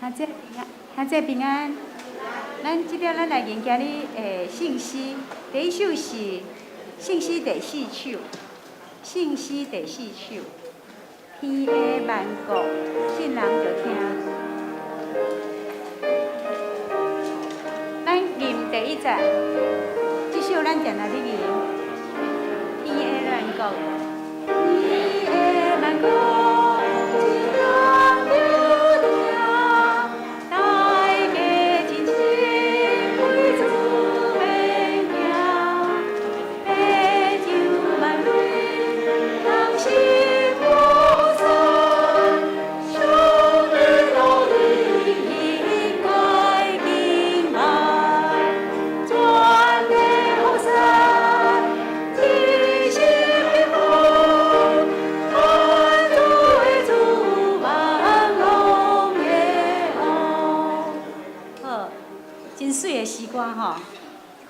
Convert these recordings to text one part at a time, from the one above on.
兄姊平安，兄姊平安。咱這粒咱來研今日的聖詩，第一首是聖詩第四首，聖詩第四首，天的萬國，信人就聽。咱吟第一節，這首咱定定咧吟，天的萬國，天的萬國，眾人就聽，大家盡心為主勉行，白晝萬類同心呼讚，上帝樂意應該敬拜，全地福山，天心的福，萬族的主，萬王的王。好，真媠的詩歌吼，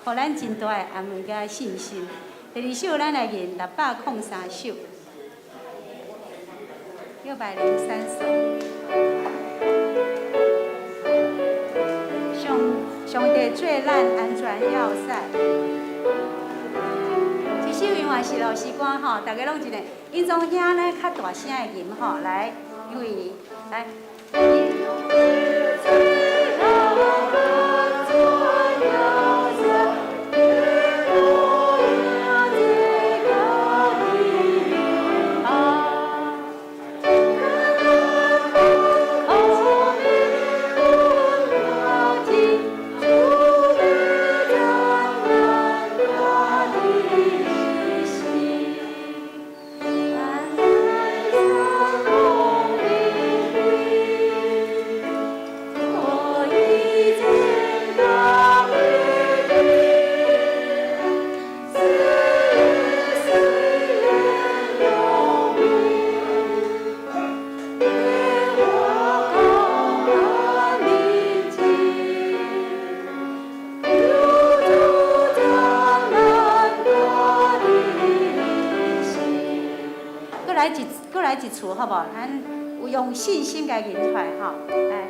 予咱真大的安慰佮信心。第二首，咱來吟603首，603首。上上帝做咱安全要塞。這首因為是老詩歌吼，大家攏一個，英宗兄呢較大聲的吟吼，來，因為來。閣來一，閣來一次，好無？咱有用信心共吟出來吼，來。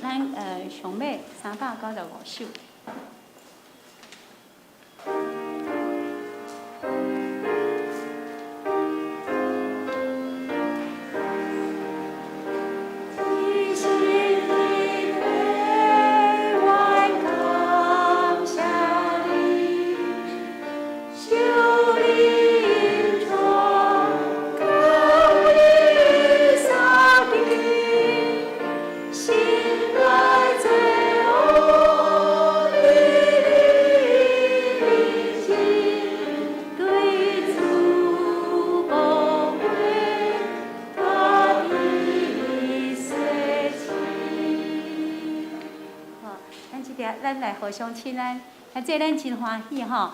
咱上尾395首。一心的愿感謝你，求你恩寵高於三地，心內罪惡的靈對主寶貴大地洗淨。好，咱這條咱來互相請安，啊，這咱真歡喜吼，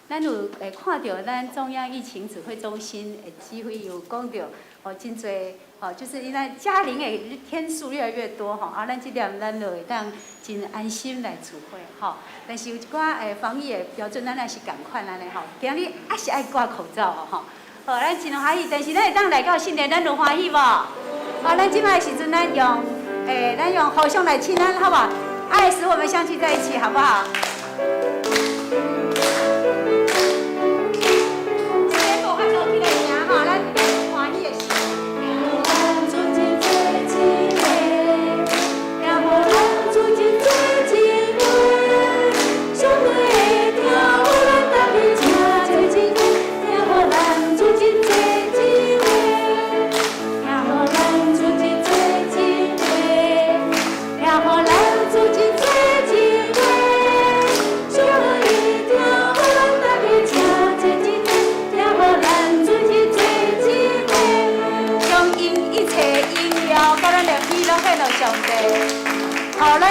咱有看著咱中央疫情指揮中心的指揮有講著，哦，真濟，吼，就是因為加零的天數越來越多吼，啊，咱這點咱就會當真安心來聚會吼。但是有一寡防疫的標準，咱也是仝款按呢吼。今日還是愛掛口罩哦吼。好，咱真歡喜，但是咱會當來到聖殿，咱有歡喜無？好，咱這擺時陣，咱用互相來請安，好無？愛使我們相聚在一起，好不好？這個無法度起來行吼，咱歡喜的時。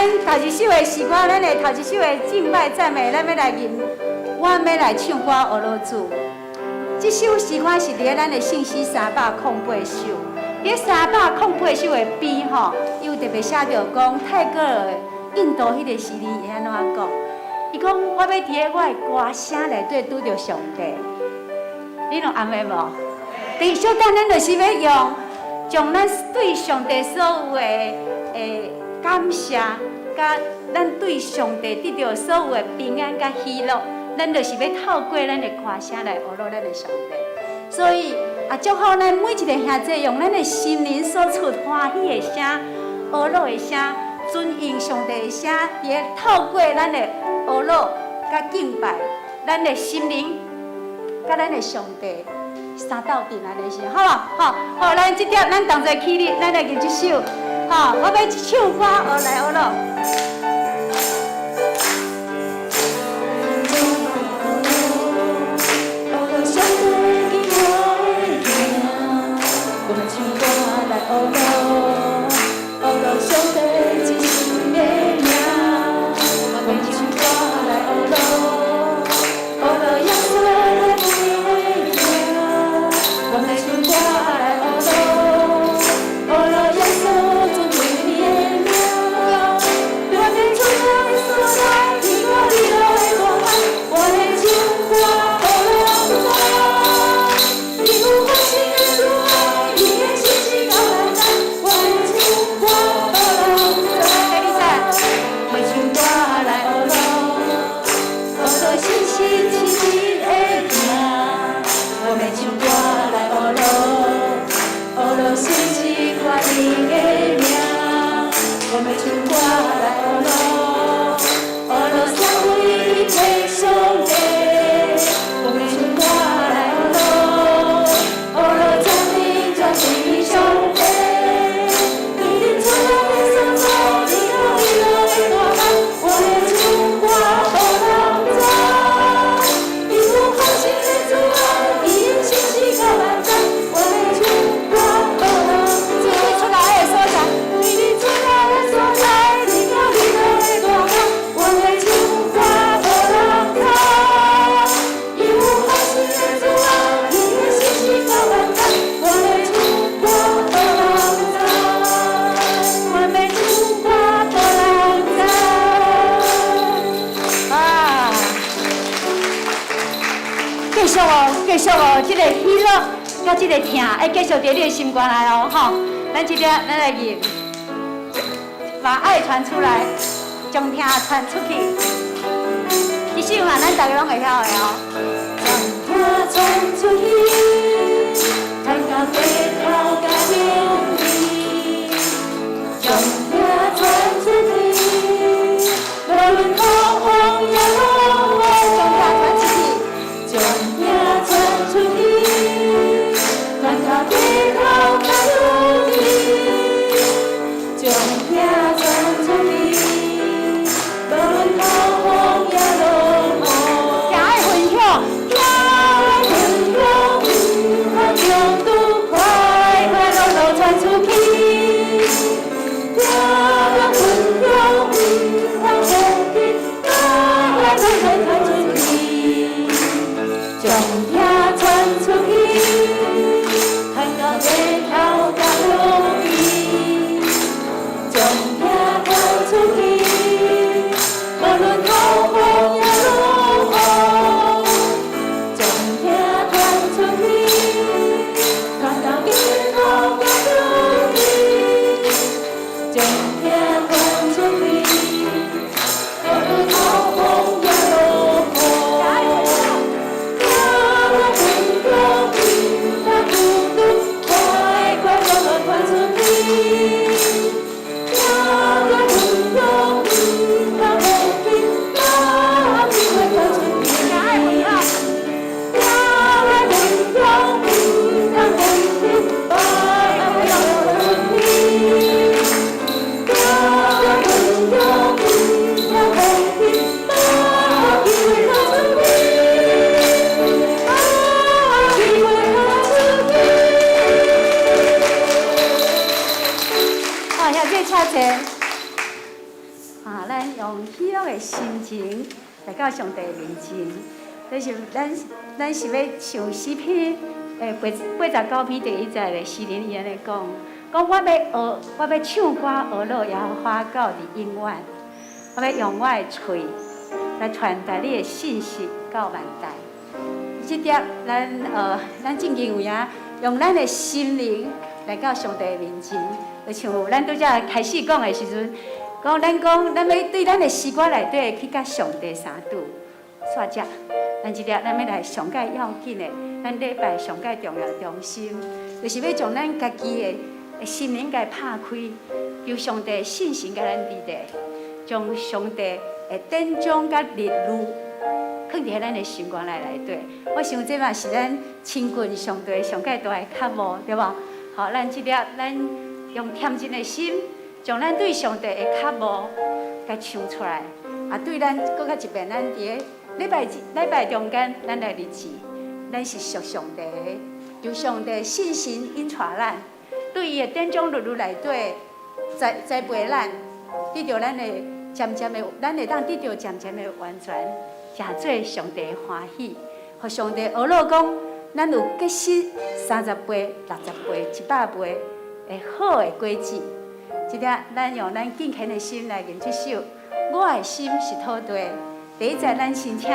咱頭一首的詩歌，咱的頭一首的敬拜讚美，咱欲來吟，我欲來唱歌呵咾主。這首詩歌是佇咧咱的聖詩308首，佇308首的邊吼，伊有特別寫著講泰戈爾印度彼個詩人會按怎講？伊講我欲佇咧我的歌聲內底拄著上帝，你攏按會無？佇小等咱就是欲用將咱對上帝所有的感謝，佮咱對上帝得著所有的平安佮喜樂，咱就是欲透過咱的歌聲來呵咾咱的上帝。所以啊，祝福咱每一个兄弟用咱的心靈所出歡喜的聲、呵咾的聲、尊榮上帝的聲，佇咧透過咱的呵咾佮敬拜，咱的心靈佮咱的上帝相鬥陣按呢是，好無？好，好，咱這點咱同齊起立，咱來吟這首。好，我欲唱歌，學來呵咾。呵咾上帝見我的行，我欲唱歌來呵咾，呵咾上帝至聖的名。我欲唱歌來呵咾，呵咾耶穌來為的行，我欲唱歌來呵咾，呵咾耶穌尊貴的名。願你出來的所在，天國你來大漢，我欲唱歌予人知。伊有豐盛的慈愛，伊的信實到萬代，我欲唱歌予人知。欲唱歌來呵咾，呵咾信實持的行，我欲唱歌來呵咾，呵咾信實誇你的名，我欲唱歌來呵咾，呵咾三位一體上帝，我欲唱歌來呵咾，呵咾全能全知上帝，對恁出來的所在，天國你來大漢，我欲唱歌予人知。伊有豐盛的慈愛，伊的信實到萬代，我欲唱歌予人知。對你出來的所在，對你出來的所在，天國你來大漢，我欲唱歌予人知。伊有豐盛的慈愛，伊的信實到萬代，我欲唱歌予人知。我欲唱歌予人知。啊！繼續哦，繼續哦，這个喜樂佮這个疼，愛繼續佇你的心肝內哦，吼！咱這點咱來吟，把愛傳出來，將疼傳出去。這首嘛，咱大家攏會曉的哦。將疼傳出去，傳到地頭佮永地，將疼傳出去，無論風也落雨，將疼傳出去，將疼傳出去，傳到地頭佮永地，將疼傳出去，無論風也落雨。疼愛分享，疼愛分享，毋通強渡，快快樂樂傳出去。疼愛分享，毋通放棄，快快樂樂傳出去。將疼傳出去，傳到地頭佮永地。將疼傳出去，無論風也落雨。將疼傳出去，傳到地頭佮永地。將疼傳出去，無論風也落雨。疼愛分享，毋通孤獨，快快樂前，來到上帝面前。這是咱是欲唱詩篇，89篇第一節的詩人伊按呢講，講我欲學，我欲唱歌呵咾耶和華到佇永遠，我欲用我的喙來傳達你的信實到萬代。這點咱正經有影，用咱的心靈來到上帝面前，就像咱拄才開始講的時陣，講咱講咱欲對咱的詩歌內底去佮上帝相拄。煞遮，咱這粒咱欲來上蓋要緊的，咱禮拜上蓋重要中心，就是欲將咱家己的心靈共拍開，求上帝聖神共咱佇咧，將上帝的典章佮律例，囥佇咱的心肝內內底。我想這嘛是咱親近上帝上蓋大的渴慕，對無？好，咱這粒咱用恬靜的心，將咱對上帝的渴慕，共唱出來。啊，對咱閣較一遍，咱佇咧禮拜中間，咱來立志，咱是屬上帝的，求上帝聖神引帶咱，對伊的典章律例內底栽培咱，得著咱的漸漸的，咱會當得著漸漸的完全，誠做上帝歡喜，予上帝呵咾講，咱有結實30倍、60倍、100倍的好的果子。這粒咱用咱敬虔的心來吟這首。我的心是土地。第一節，咱先請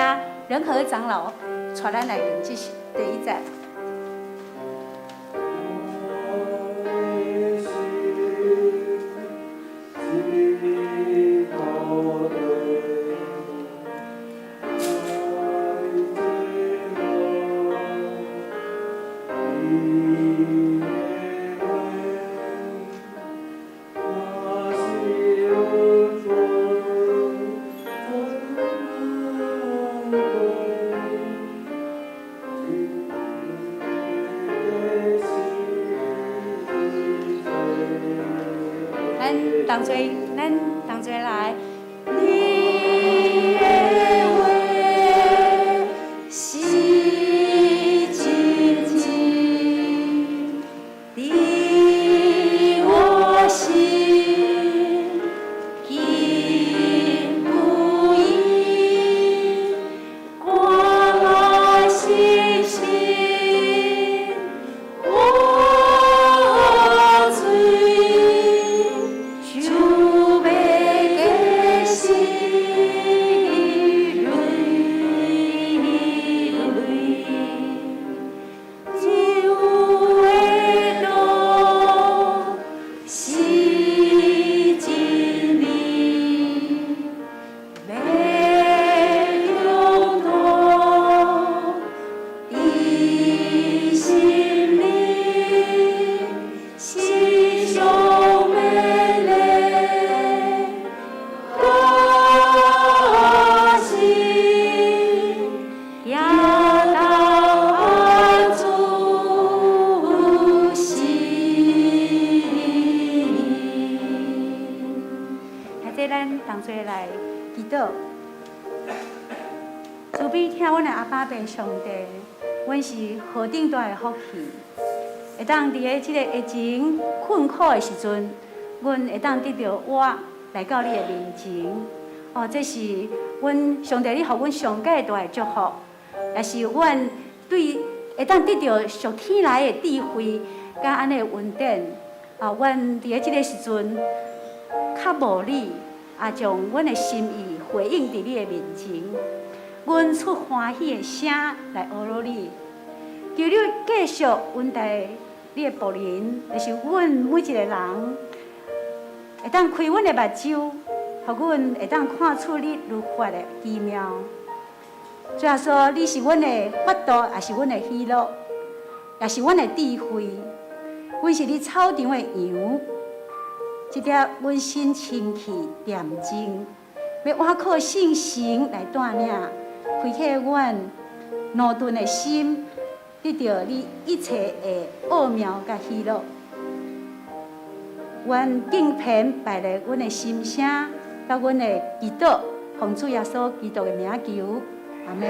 仁和長老帶咱來吟這首第一節。咱同齊，咱同齊來。你的話是真真，佇我心堅不移，我心信我嘴就欲結實累累，主的道是真理，欲中途佇心裡，時常勉勵，我心行到主心裡。現在咱同齊來祈禱。慈悲疼阮的阿爸父上帝，阮是何等大的福氣，會當佇咧這個疫情困苦的時陣，阮會當得著活來到你的面前。哦，這是阮上帝，你予阮上蓋大的祝福，也是阮對會當得著屬天來的智慧，佮按呢恩典。啊，阮佇咧這個時陣較無你，啊，將阮的心意回應佇你的面前。阮出歡喜的聲來呵咾你，求你繼續恩待你的僕人，就是阮每一個人，會當開阮的目睭，予阮會當看出你律法的奇妙。主耶穌，你是阮的法度，也是阮的喜樂，也是阮的智慧。阮是你草場的羊，這粒阮心清氣恬靜，欲倚靠聖神來帶領，開啟阮駑鈍的心，得著你一切的奧妙佮喜樂。阮敬虔擺列阮的心聲，佮阮的祈禱，奉主耶穌基督的名求，阿們。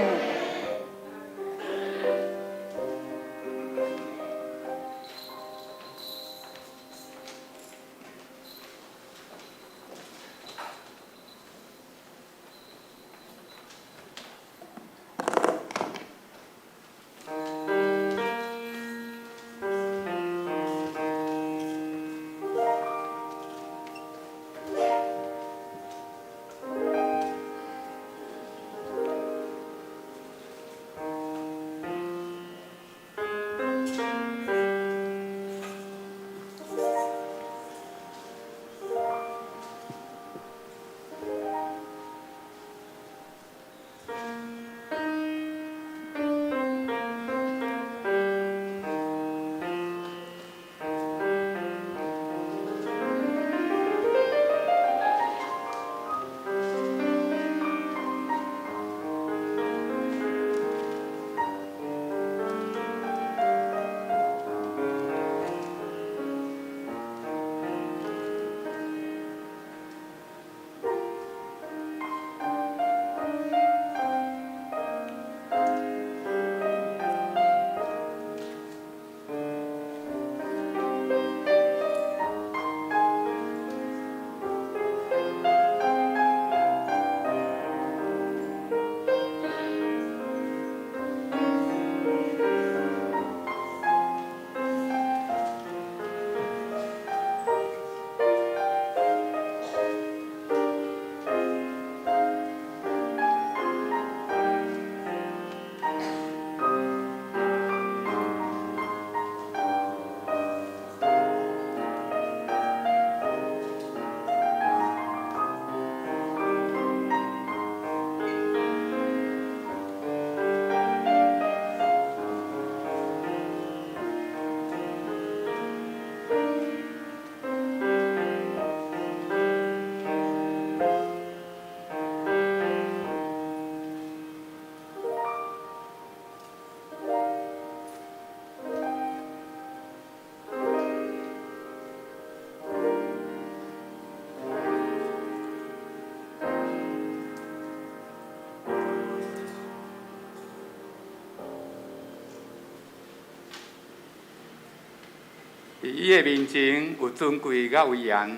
佇伊的面前有尊貴佮威嚴，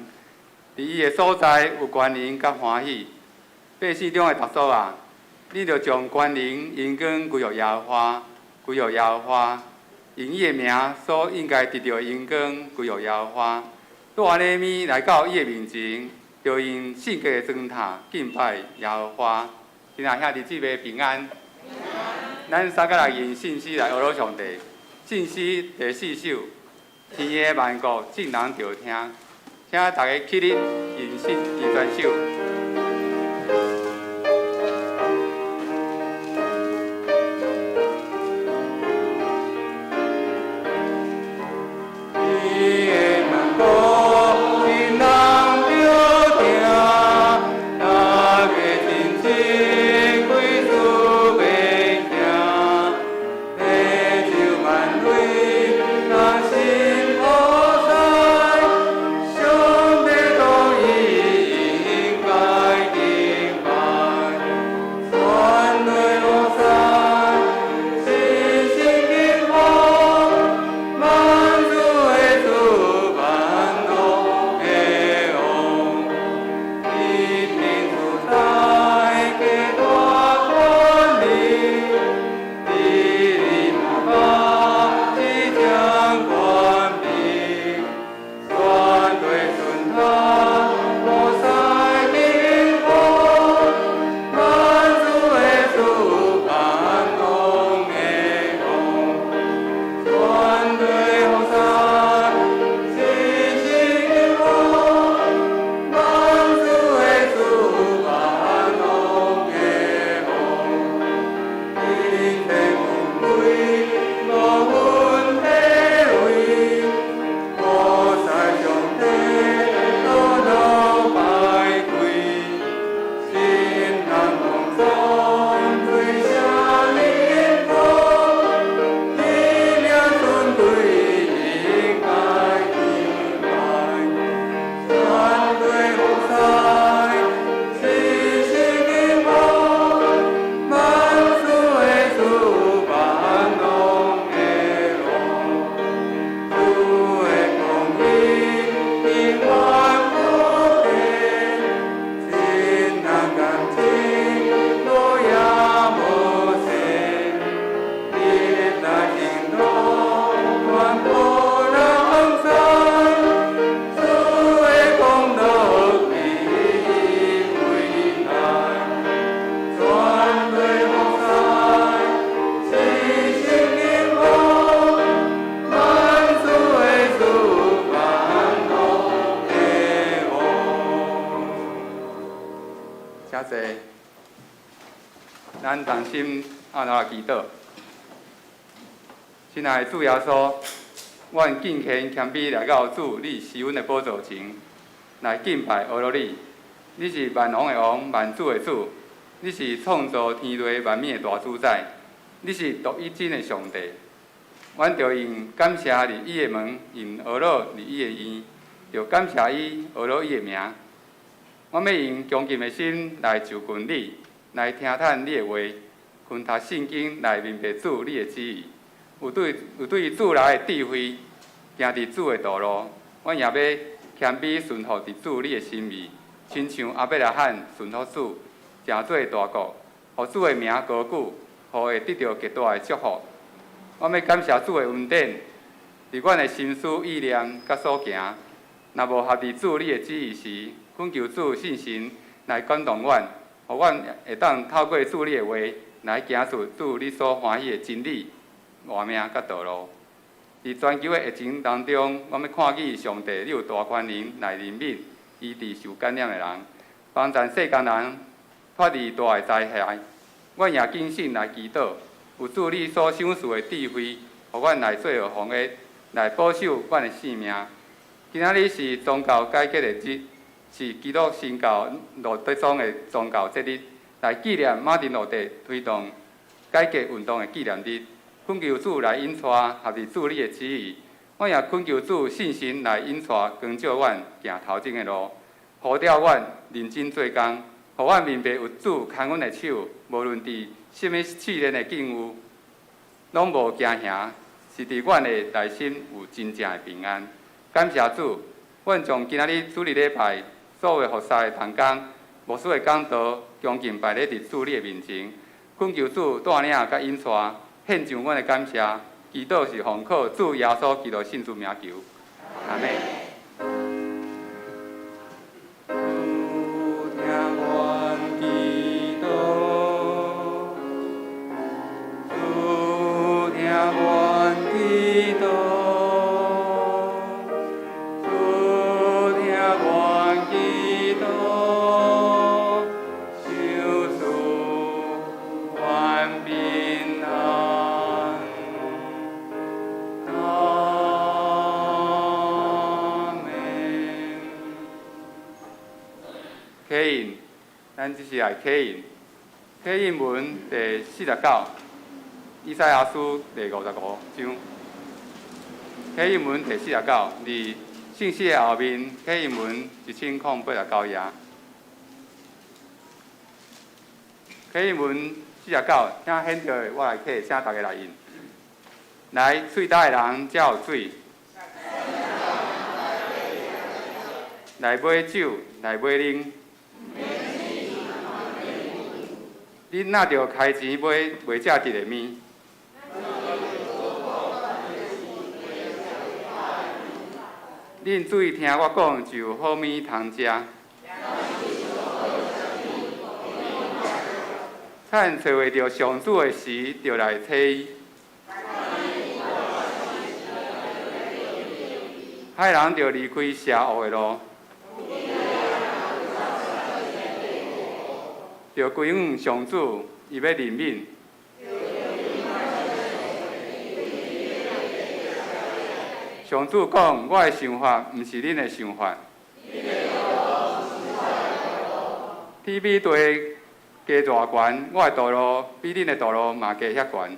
佇伊的所在有權能佮歡喜。百姓中的逐族啊，恁著將權能榮光歸予耶和華，歸予耶和華，用伊的名所應該得著的榮光歸予耶和華。帶禮物來到伊的面前，著用聖潔的磚塔敬拜耶和華。親愛兄弟姊妹平安。咱三個來用信詩來呵咾上帝。信詩第四首，天的萬國眾人著聽，請大家起立，吟信第全首。請坐，咱同心按頭來祈禱。親愛的主耶穌，阮敬虔謙卑來到主你施恩的寶座前，來敬拜呵咾你。你是萬王的王，萬主的主，你是創造天地萬物的大主宰，你是獨一真的上帝。阮著用感謝入伊的門，用呵咾入伊的院，著感謝伊呵咾伊的名。阮欲用恭敬的心來就近你，來聽探你的話，熏讀聖經來明白主你的旨意。有對有對主來的智慧，行佇主的道路，阮也欲謙卑順服佇主你的心意，親像亞伯拉罕順服主，成做大國，予主的名高舉，予會得著極大的祝福。阮欲感謝主的恩典，佇阮的心思意念佮所行，若無合佇主你的旨意時，懇求主聖神來感動阮，予阮會當透過主你的話來行出主你所歡喜的真理、活命佮道路。佇全球的疫情當中，阮欲看見上帝你有大權能來憐憫醫治受感染的人，幫助世間人脫離大的災害。阮也謹慎來祈禱，有主你所賞賜的智慧，予阮來做好防疫，來保守阮的性命。今仔日是宗教改革的日，是基督新教路德宗的宗教節日，來紀念馬丁路德推動改革運動的紀念日。懇求主來引帶，合佇主你的旨意。阮也懇求主聖神來引帶，光照阮行頭前的路，呼召阮認真做工，予阮明白有主牽阮的手，無論佇啥物試煉的境遇，攏無驚嚇，是佇阮的內心有真正的平安。感谢主，阮將今仔日主日禮拜所有服侍的同工、牧師的講道，恭敬擺咧佇主你的面前，懇求主帶領佮引帶，獻上阮的感謝。祈禱是奉靠主耶穌基督聖主名求，阿們。主聽阮祈禱，主聽阮祈禱，主聽阮祈禱，求賜阮平安。阿們。啟印，咱這是來啟印。啟印文第49，以賽亞書第55章。啟印文第49，佇信息的後面，啟印文1089頁。啟印文49，請顯著的我來啟，請大家來印。來，喙焦的人才有水。來買酒，來買奶。恁若著開錢買袂食得的物？恁注意聽我講，就有好物通食。趁揣袂著上主的時，就來揣伊。歹人著離開邪惡的路，著歸向上主，伊欲憐憫。上主講：我的想法毋是恁的想法。天比地低偌懸，我的道路比恁的道路嘛低遐懸。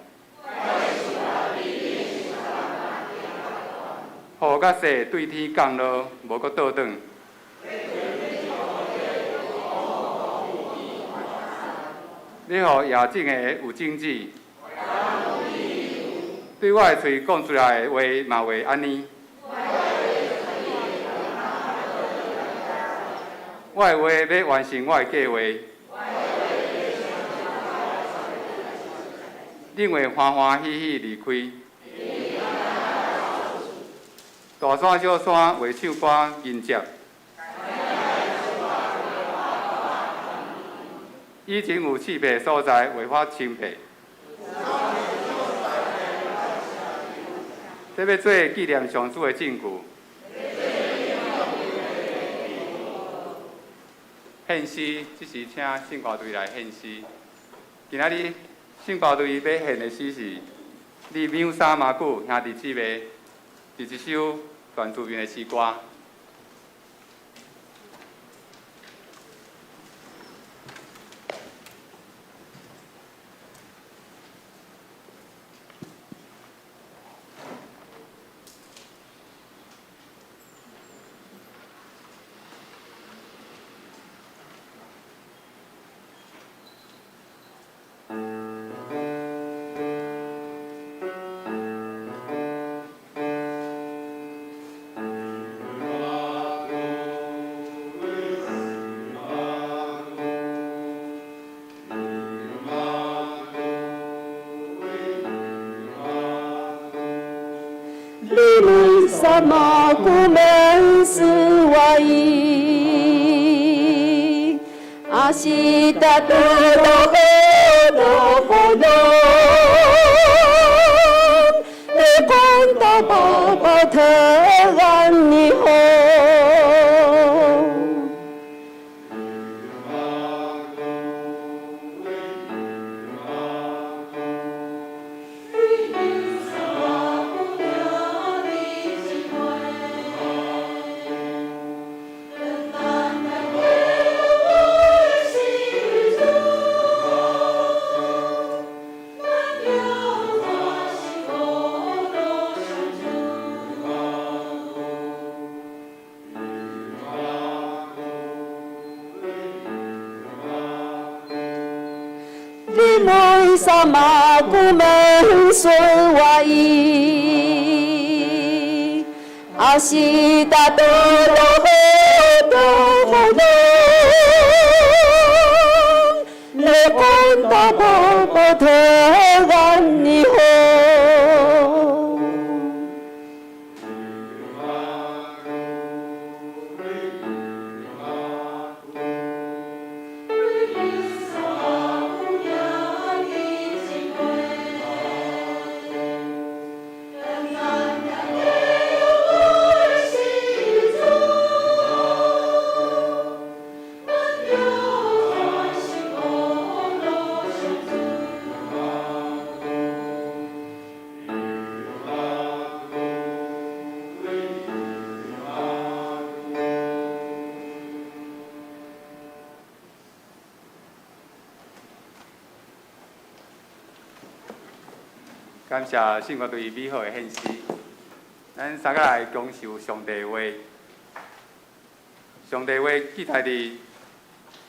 雨佮雪對天降落，無閣倒轉。你予野種的有種子，對我的喙講出來的話嘛會按呢。我的話欲完成我的計劃，恁會歡歡喜喜離開。大山小山會唱歌迎接。以前有刺白所在，會發青白。這欲做紀念上主的證據。獻詩，這時請聖歌隊來獻詩。今仔日聖歌隊欲獻的詩是《你秒殺馬古兄弟姊妹》，是一首原住民的詩歌。你為什麼顧門是我意？阿西達多多喝多喝儂，你講到寶寶特安你好。你為什麼顧門說我意？阿西達多羅呵多呵儂，來講達波波特安尼吽。感謝聖樂隊美好的獻詩，咱三個來享受上帝話。上帝話記載佇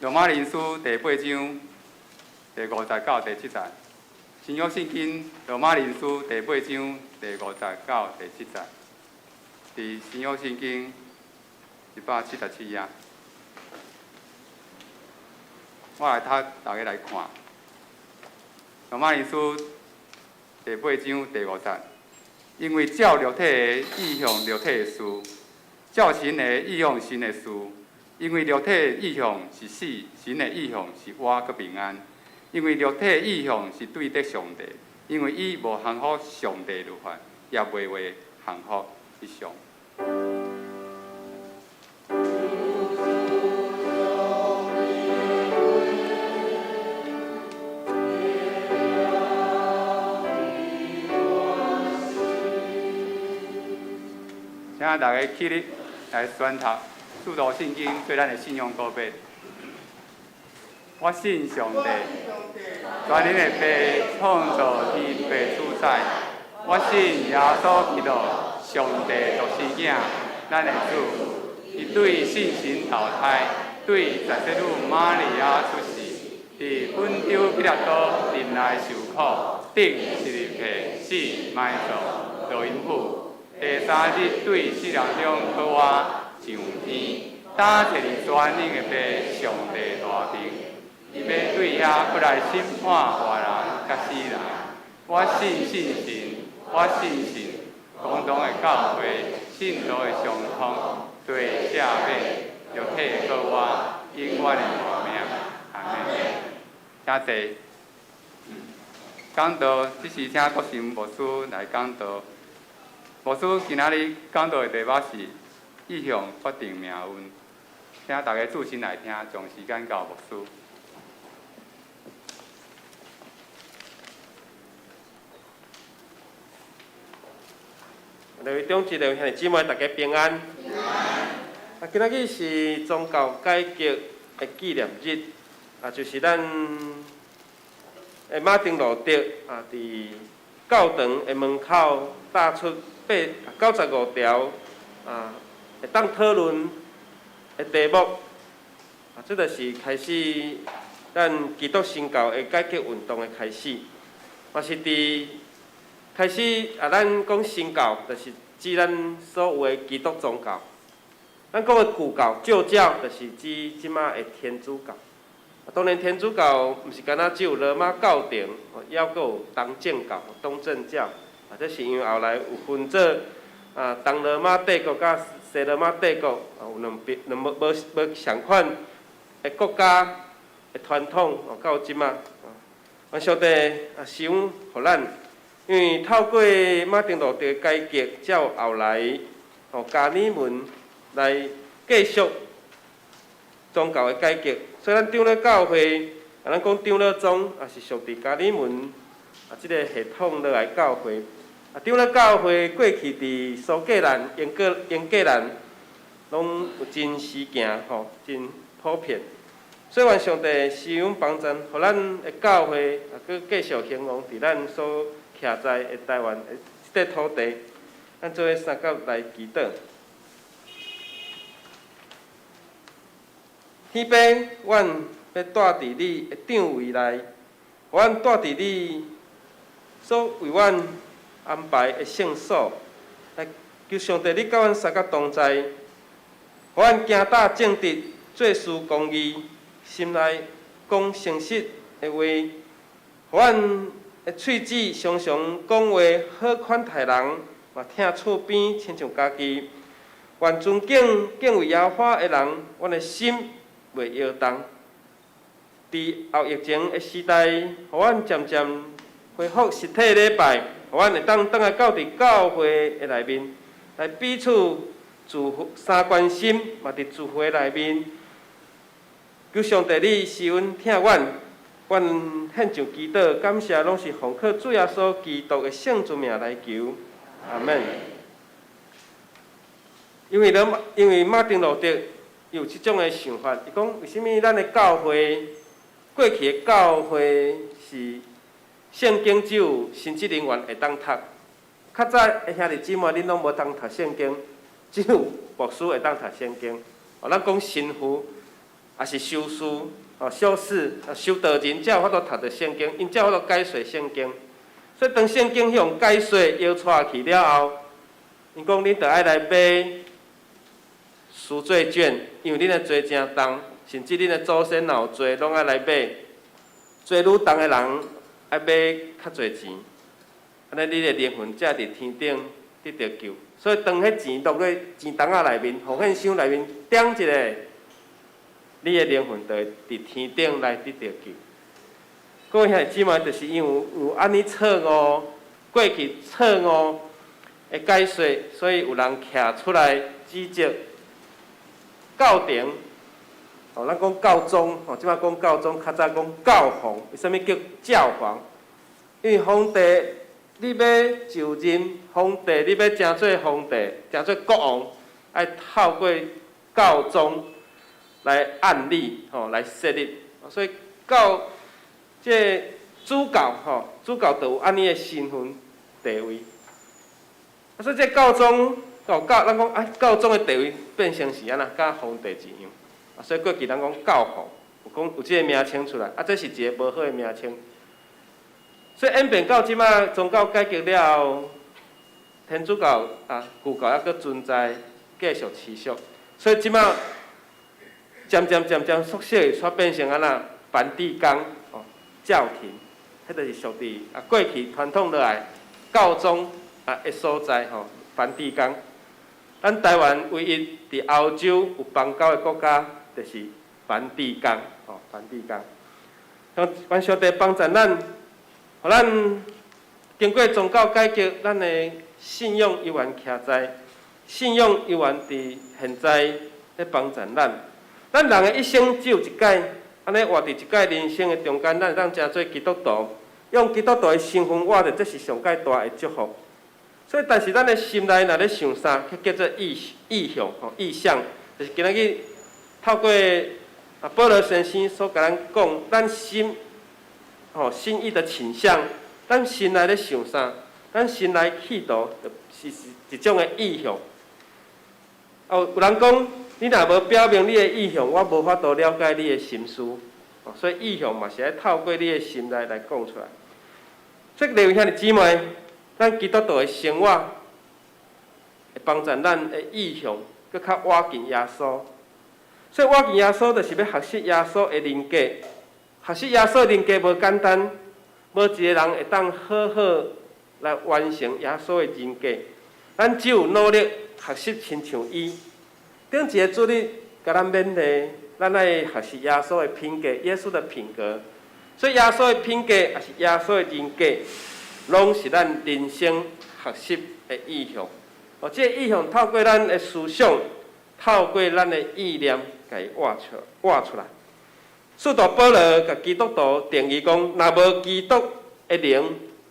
羅馬人書第八章第五節到第七節。新約聖經羅馬人書第八章第五節到第七節，佇新約聖經177頁。我來讀，大家來看羅馬人書第八章第五節，因為照肉體的意向肉體的事，照神的意向神的事。因為肉體的意向是死，神的意向是活閣平安。因為肉體的意向是對敵上帝，因為伊無降服上帝律法，也袂會降服以上。請大家起立來宣讀《使徒信經》做咱的信仰告白。我信上帝，全能的父，創造天地主宰。我信耶穌基督，上帝獨生囝，咱的主。伊對聖神投胎，對十聖女瑪利亞出世，佇本丟彼拉多忍耐受苦，釘十字架，死埋葬，落陰府。第三日對死人中復活，上天，搭坐佇全能的父上帝大爿，伊欲對遐閣來審判活人佮死人。我信聖神，我信神，共同的教會，信徒的相通，罪赦免，肉體的復活，永遠的活命。阿們。請坐。講道，這時請國神牧師來講道。牧師今仔日講道的題目是意向決定命運，請大家注心來聽，將時間交牧師。各位長執的兄弟姊妹，大家平安。啊，今仔日是宗教改革的紀念日，啊，就是咱的馬丁路德啊，佇教堂的門口打出895條啊，會當討論的題目，啊，這就是開始咱基督新教的改革運動的開始，嘛是佇開始啊，咱講新教，就是指咱所有的基督宗教；咱講的舊教、舊教，就是指這馬的天主教。啊，當然天主教毋是干焦只有羅馬教廷，抑閣有東正教、東正教。啊，這是因為後來有分做啊，東羅馬帝國佮西羅馬帝國，啊，有兩邊兩無無無仝款的國家的傳統，哦，到這馬。啊，上帝啊，施恩予咱，因為透過馬丁路德的改革，才有後來哦加爾文來繼續宗教的改革。所以咱長老教會，啊，咱講長老宗，也是屬佇加爾文啊這个系統落來教會。啊，長老教會過去佇蘇格蘭、英國、英格蘭，攏有真時行吼，真普遍。所以願上帝施恩幫助，予咱的教會啊，閣繼續興旺佇咱所徛在的台灣的這塊土地。咱做伙相佮來祈禱。天父，阮欲蹛佇你的帳帷內，阮蹛佇你所為阮安排的聖所，來求上帝你佮阮三个同在，予阮行踏正直，做事公義，心內講誠實的話，予阮的喙舌常常講話好款待人，嘛疼厝邊親像家己。願尊敬敬畏耶和華的人，阮的心袂搖動。佇後疫情的時代，予阮漸漸恢復實體禮拜，予阮會當轉來到佇教會的內面，來彼此祝福相關心，嘛佇聚會內面。求上帝你施恩疼阮，阮獻上祈禱感謝，攏是奉靠主耶穌基督的聖尊名來求，阿門。因為馬丁路德有這種的想法，伊講為啥物咱的教會過去的教會是聖經只有神職人員會當讀，較早的兄弟姊妹恁攏無通讀聖經，只有牧師會當讀聖經。哦，咱講神父，抑是修士，哦，修士、修道人才有法度讀著聖經，𪜶才有法度解說聖經。所以當聖經彼項解說搖掣去了後，𪜶講恁著愛來買贖罪券，因為恁的罪誠重，甚至恁的祖先若有罪，攏愛來買。罪愈重的人，愛買較濟錢，按呢你的靈魂才佇天頂得著救。所以當彼錢落咧錢筒仔內面，奉獻箱內面點一下，你的靈魂就會佇天頂來得著救。各位兄弟姊妹，就是因為有按呢錯誤，過去錯誤的解說，所以有人徛出來指責教廷。哦，咱講教宗，哦，這擺講教宗，較早講教皇。為啥物叫教皇？因為皇帝你欲就任皇帝，你欲成做皇帝，成做國王，愛透過教宗來按立，吼，來設立。所以教這個主教，吼，主教就有按呢的身份地位。啊，所以這教宗，哦，教咱講啊，教宗的地位變成是按怎，佮皇帝一樣。啊，所以過去咱講教皇，有講有這個名稱出來，啊，這是一個無好的名稱。所以演變到這擺宗教改革了後，天主教啊，舊教猶閣存在，繼續持續。所以這擺漸漸漸漸縮小，煞變成按怎梵蒂岡哦，教廷，彼就是屬佇啊過去傳統落來教宗啊的所在吼，梵蒂岡。咱台灣唯一佇歐洲有邦交的國家，就是梵蒂岡吼，梵蒂岡。願上帝幫助咱，予咱經過宗教改革，咱的信仰猶原徛在，信仰猶原佇現在咧幫助咱。咱人的一生只有一擺，按呢活佇一擺人生的中間，咱會當成做基督徒，用基督徒的身份活著，這是上蓋大的祝福。所以，但是咱的心內若咧想啥，彼叫做意意向吼，意向，就是今仔日透過啊保羅先生所共咱講，咱心吼心意的傾向，咱心內咧想啥，咱心內企圖，就是一種的意向。哦，有人講，你若無表明你的意向，我無法度了解你的心思。哦，所以意向嘛是愛透過你的心內來講出來。所以，各位兄弟姊妹，咱基督徒的生活會幫助咱的意向，閣較倚近耶穌。所以，倚近耶穌就是欲學習耶穌的人格。學習耶穌的人格無簡單，無一個人會當好好來完成耶穌的人格。咱只有努力學習親像伊。頂一个主日，共咱勉勵，咱愛學習耶穌的品格，耶穌的品格。所以耶穌的品格，抑是耶穌的人格，攏是咱人生學習的意向。哦，這個意向透過咱的思想，透過咱的意念，共伊活出活出來。使徒保羅共基督徒定義講，若無基督的靈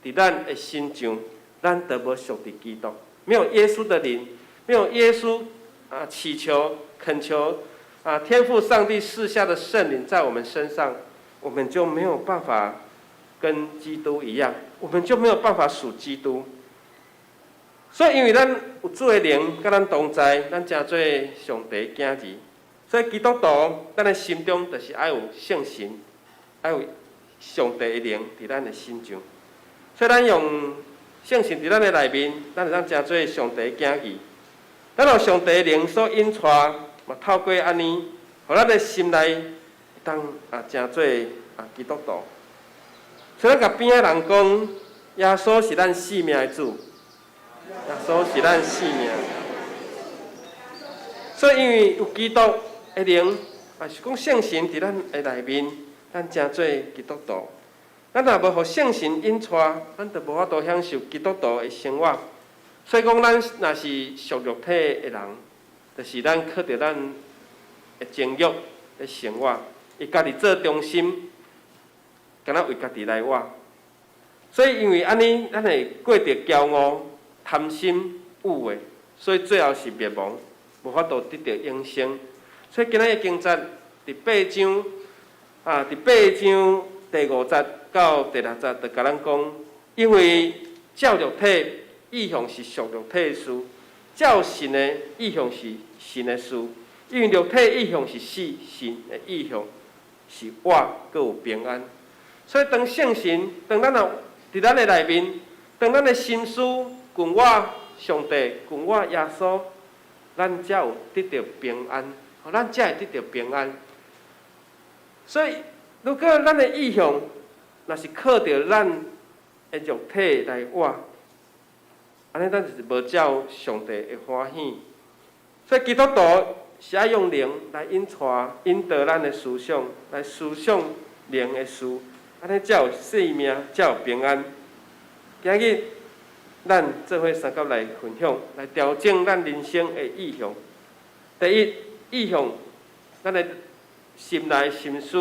佇咱的身上，咱就無屬佇基督。沒有耶穌的靈，沒有耶穌啊，祈求、懇求啊，天父上帝賜下的聖靈在我們身上，我們就沒有辦法跟基督一樣，我們就沒有辦法屬基督。所以，因為咱有主的靈佮咱同在，咱成做上帝囝兒。所以，基督徒，咱的心中就是愛有聖神，愛有上帝的靈佇咱的心中。所以，咱用聖神佇咱的內面，咱會當成做上帝囝兒。咱予上帝靈所引帶，嘛透過按呢，予咱的心內會當啊成做啊基督徒。所以咱共邊仔人講，耶穌是咱性命的主，耶穌是咱性命。所以因為有基督的靈，也是講聖神佇咱的內面，咱成做基督徒。咱若無予聖神引帶，咱就無法度享受基督徒的生活。所以講，咱若是屬肉體的人，就是咱靠著咱的情欲咧生活，以家己做中心，敢若為家己來活。所以因為按呢，咱會過著驕傲、貪心、慾的，所以最後是滅亡，無法度得著永生。所以今仔日經節佇八章啊，佇八章第五節到第六節，就共咱講，因為照肉體意向是屬肉體的事，照神的意向是神的事。因為肉體意向是死，神的意向是活，閣有平安。所以當聖神，當咱若佇咱的內面，當咱的心思近我上帝，近我耶穌，咱才有得著平安，咱才會得著平安。所以，如果咱的意向若是靠著咱的肉體來活，按呢咱就是無照上帝的歡喜。所以基督徒是愛用靈來引帶、引導咱的思想，來思想靈的事，按呢才有生命，才有平安。今日咱做伙相佮來分享，來調整咱人生的意向。第一，意向，咱的心內心思，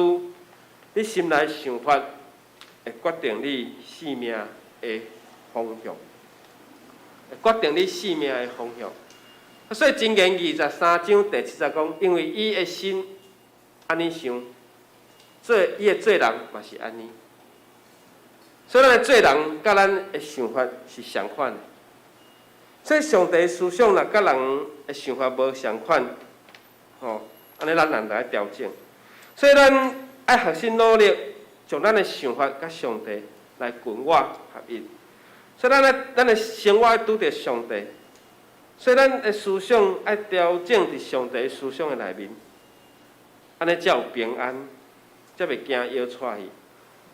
你心內想法，會決定你生命的方向，會決定你生命的方向。所以箴言23章第七節講，因為伊的心按呢想，做伊的做人嘛是按呢。所以咱的做人佮咱的想法是相款的。所以上帝思想若佮人的想法無相款，吼，按呢咱人就愛調整。所以咱愛學習努力，將咱的想法佮上帝來群我合一。所以咱的咱的生活愛拄著上帝。所以咱的思想愛調整佇上帝思想的內面，按呢才有平安，才袂驚搖掣去。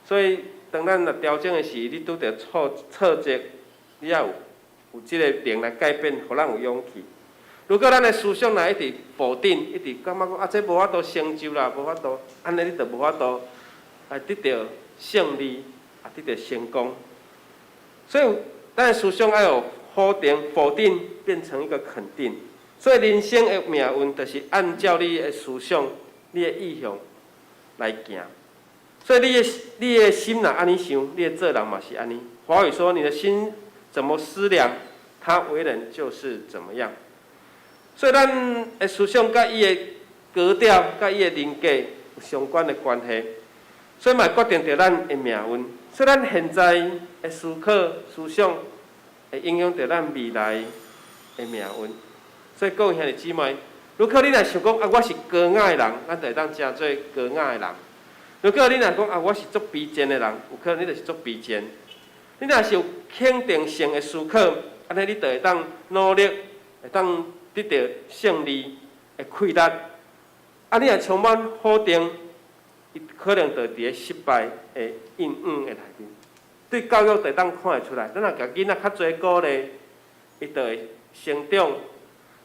所以當咱若調整的時，你拄著挫挫折，你也有有這个靈來改變，予咱有勇氣。如果咱的思想若一直否定，一直感覺講啊，這無法度成就啦，無法度，按呢你就無法度來得著勝利，啊，得著成功。所以，咱的思想愛有否定，否定變成一個肯定。所以，人生的命運就是按照你的思想、你的意向來行。所以，你的你的心若按呢想，你的做人嘛是按呢。華語說：你的心怎麼思量，他為人就是怎麼樣。所以，咱的思想佮伊的格調、佮伊的人格有相關的關係，所以嘛決定著咱的命運。所以，咱現在的思考、思想，會影響著咱未來的命運。所以，各位兄弟姊妹，如果你若想講啊，我是高雅的人，咱就會當成做高雅的人；如果你若講啊，我是足卑賤的人，有可能你就是足卑賤。你若是有肯定性的思考，按呢你就會當努力，會當得著勝利的氣力。啊，你若充滿否定，伊可能就佇咧失敗的陰影的內面。對教育就會當看會出來，咱若共囡仔較濟鼓勵，伊就會成長，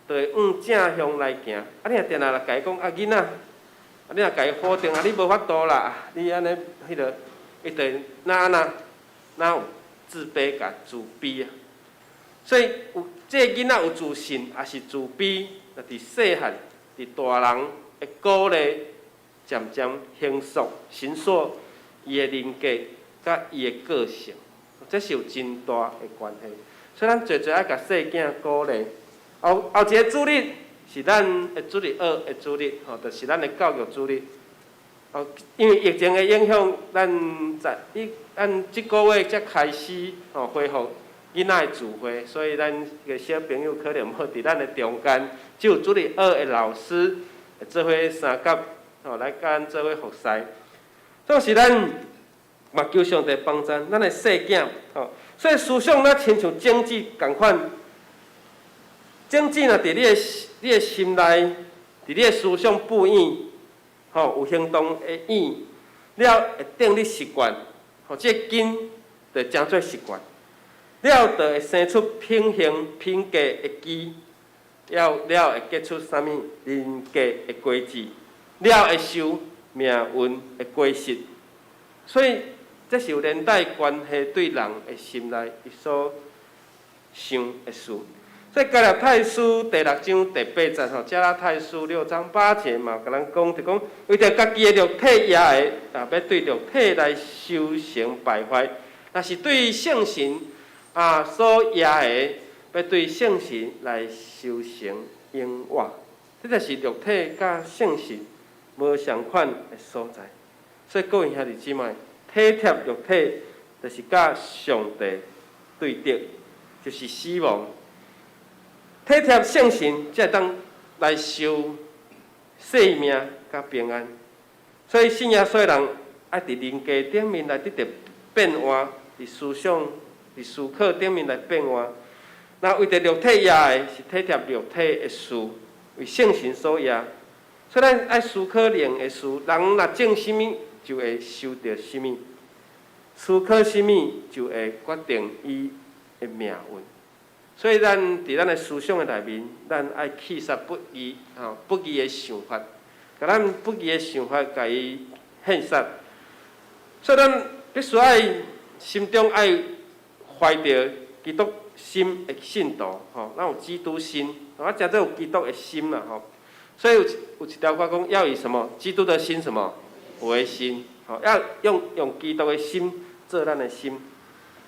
就會往正向來行。啊，你若定定來共伊講啊，囡仔，啊，你若共伊否定啊，你無法度啦，你按呢彼个，伊就會哪按怎，哪有自卑感、自卑啊。所以有這个囡仔有自信，抑是自卑，若佇細漢，佇大人的鼓勵，漸漸形塑、形塑伊的人格佮伊的個性，這是有真大的關係。所以咱濟濟愛共細囝鼓勵。後後一个主日是咱的主日學的主日，吼，就是咱的教育主日。哦，因為疫情的影響，咱在伊咱這個月才開始吼恢復囡仔的聚會，所以咱个小朋友可能無佇咱的中間，只有主日學的老師會做伙相佮吼來佮咱做伙服侍。總是咱嘛求上帝幫助咱的細囝吼，所以思想若親像種子仝款，種子若佇你的心內，佇你的思想布影，吼，有行動的影，了會定你習慣，吼，這個根就成做習慣，了就會生出品行品格的枝，了了會結出啥物人格的果子，了會收命運的果實。所以這是有連帶關係對人的心內伊所想的事。所以加拉太書第六章第八節吼，加拉太書六章八節嘛，共咱講就講，為著家己的肉體掖的，啊，欲對肉體來修成敗壞；若是對聖神啊所掖的，欲對聖神來修成永活。這就是肉體佮聖神無仝款的所在。所以各位兄弟姊妹，體貼肉體，就是佮上帝對敵，就是死亡。體貼聖神，才會當來收生命佮平安。所以信耶穌的人，愛佇人格頂面來得著變換，佇思想、佇思考頂面來變換。那為著肉體掖的，是體貼肉體的事，為聖神所掖。所以咱愛思考靈的事，人若種啥物，就會收著啥物；思考啥物，就會決定伊的命運。所以咱佇咱的思想的內面，咱愛去殺不義，吼，不義的想法，共咱不義的想法，共伊獻殺。所以咱必須愛心中愛懷著基督心的信徒，吼，咱有基督心，啊，誠做有基督的心啦，吼。所以有一條歌講，要以什麼？基督的心什麼為心？吼，要用基督的心做咱的心，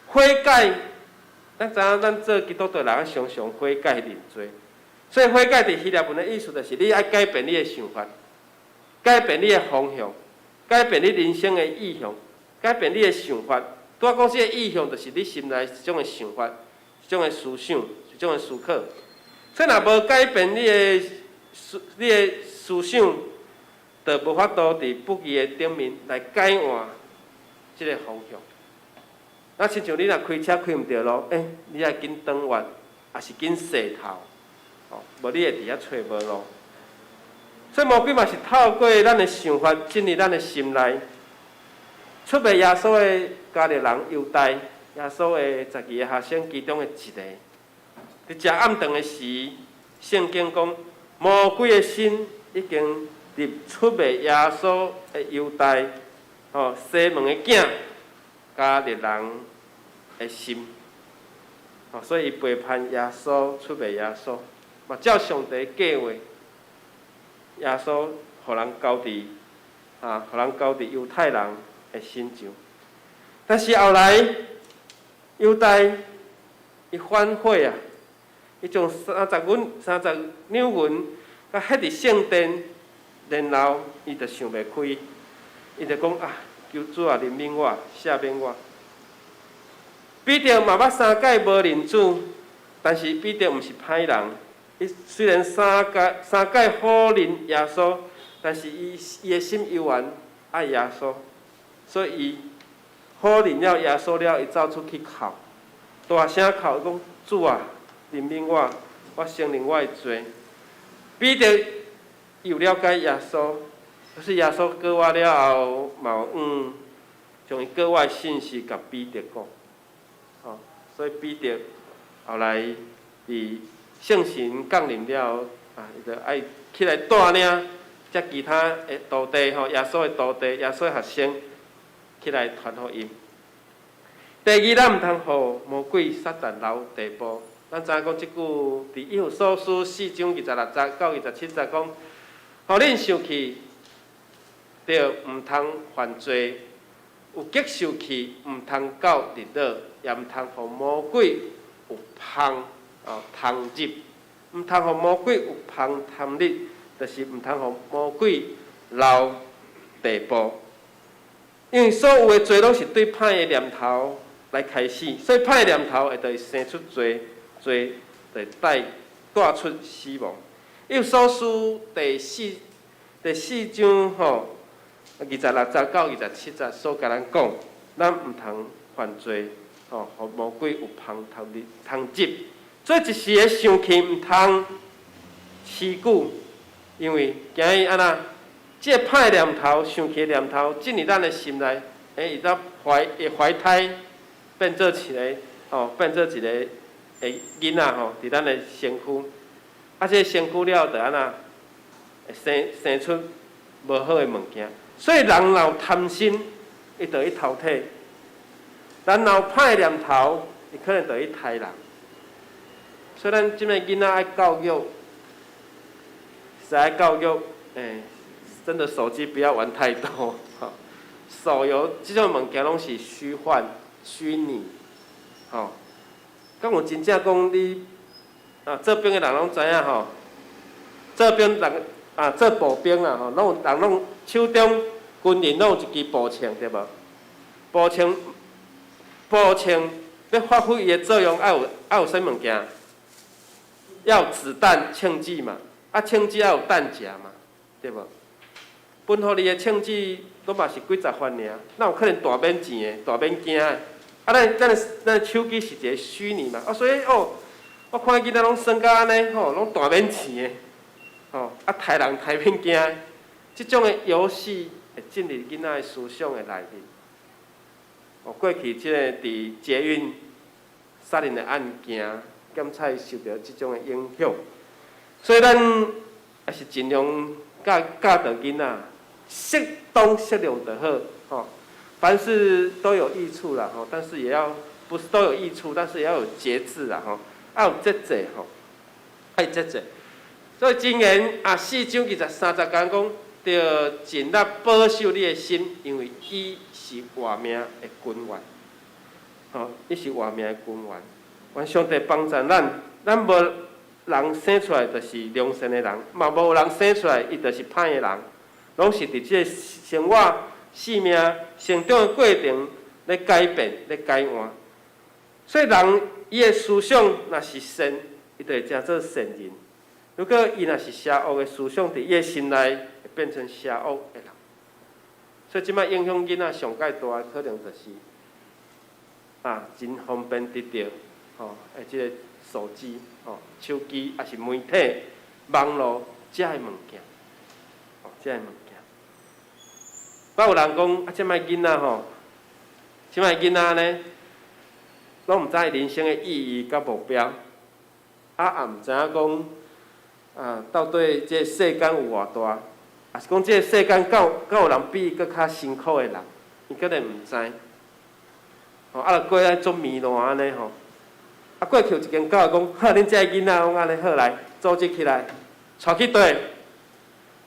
悔改。咱知影，咱做基督徒人，常常悔改認罪。所以悔改佇希臘文的意思，就是你愛改變你的想法，改變你的方向，改變你人生的意向，改變你的想法。拄仔講這个意向，就是你心內一種的想法，一種的思想，一種的思考。所以若無改變你的思想，就無法度佇不義的頂面來改換這个方向。啊，親像你若開車開毋著路，你愛緊轉彎，抑是緊踅頭，吼，無你會佇遐揣無路。所以魔鬼嘛是透過咱的想法進入咱的心內，出賣耶穌的加略人猶大，耶穌的十二个學生其中的一个。佇食暗頓的時，聖經講魔鬼的心已經入出賣耶穌的猶大，吼，西門的囝加略人的心，吼，所以伊背叛耶穌，出賣耶穌，嘛照上帝計劃，耶穌予人交佇啊，予人交佇猶太人的身上。但是後來，猶大伊反悔啊，伊將30兩銀，共獻佇聖殿，然後伊就想袂開，伊就講啊，求主啊，憐憫我，赦免我。彼得嘛捌三擺無認主，但是彼得毋是歹人。伊雖然三擺否認耶穌，但是伊的心猶原愛耶穌，所以伊否認了耶穌了，伊走出去哭，大聲哭，講主啊，憐憫我，我承認我的罪。彼得又了解耶穌，可是耶穌過活了後，嘛有將伊過活的信息共彼得講，吼，所以彼得後來佇聖神降臨了後，啊，伊就愛起來帶領遮其他的徒弟吼，耶穌的徒弟、耶穌的學生起來傳福音。第二，咱毋通予魔鬼撒旦留地步。咱知影講這句，佇以弗所書四章二十六節到27節講，予恁受氣，就毋通犯罪；有激受氣，毋通到日落，也毋通予魔鬼有縫哦通入，毋通予魔鬼有縫通入，就是毋通予魔鬼留地步。因為所有的罪攏是對歹的念頭來開始，所以歹的念頭會就生出罪，罪就帶出死亡。以弗所書第四章吼，二十六節到27節所共咱講，咱毋通犯罪，吼，予魔鬼有縫通入，通入，做一時的生氣毋通持久，因為驚伊按怎？這个歹念頭、生氣的念頭進入咱的心內，會當懷會懷胎變做一个吼，變做一个的囡仔吼，佇咱的身軀。啊，這个身軀了後，就按怎？會生生出無好的物件。所以人若有貪心，伊就去偷提；人若有歹念頭，伊可能就去刣人。所以咱這擺囡仔愛教育，是愛教育，真的手機不要玩太多，吼，手遊這種物件攏是虛幻、虛擬，吼。敢有真正講你啊，做兵的人攏知影吼，做兵人啊，做步兵啦吼，攏有人攏手中軍人攏有一支步槍對無？步槍，步槍欲發揮伊的作用，愛有啥物件？要有子彈槍支嘛，啊槍支愛有彈夾嘛，對無？分予你的槍支攏嘛是幾十發爾，哪有可能大免錢的、大免驚的？啊，咱手機是一個虛擬嘛，啊，所以哦，我看囡仔攏耍甲按呢，吼，攏大免錢的，吼，啊，刣人刣免驚的，這種的遊戲會進入囡仔的思想的內面。哦，過去這個佇捷運殺人的案件，檢採受著這種的影響，所以咱也是盡量教教導囡仔，適當適量就好，吼。凡事都有益處啦，吼，但是也要不是都有益處，但是也要有節制啦，吼，愛有節制，吼，愛節制。所以箴言啊，四章二十三節講，著盡力保守你的心，因為伊是活命的根源，吼，伊是活命的根源。願上帝幫助咱，咱無人生出來就是良善的人，嘛無人生出來伊就是歹的人，攏是佇這個生活、生命成長的過程咧改變、咧改換。所以人伊的思想若是善，伊就會成做善人；如果伊若是邪惡的思想，佇伊的心內會變成邪惡的人。所以這擺影響囡仔上蓋大的可能就是啊，真方便得著吼，的這个手機、吼手機，抑是媒體、網路遮的物件，吼遮的物件。捌有人講啊，這擺囡仔吼，這擺囡仔呢，攏毋知人生的意義佮目標，啊也毋知影講啊，到底這個世間有偌大，抑是講這個世間敢有人比伊閣較辛苦的人，伊可能毋知。吼，啊，就過來足糜爛按呢吼。啊，過去有一間教會講，好，恁這个囡仔攏按呢好來，組織起來，帶去佗？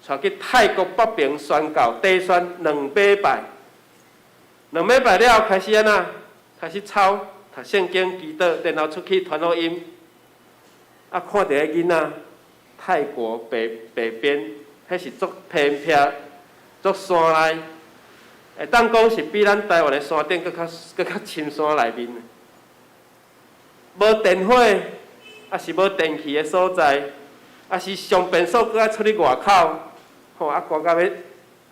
帶去泰國北爿宣教，短宣兩禮拜，兩禮拜了後開始按怎？開始抄讀聖經、祈禱，然後出去傳福音。啊，看著彼囡仔，泰國北邊，彼是足偏僻、足山內，會當講是比咱台灣的山頂閣較深山內面。無電火，抑是無電器的所在，抑是上便所閣愛出去外口，吼啊，寒到欲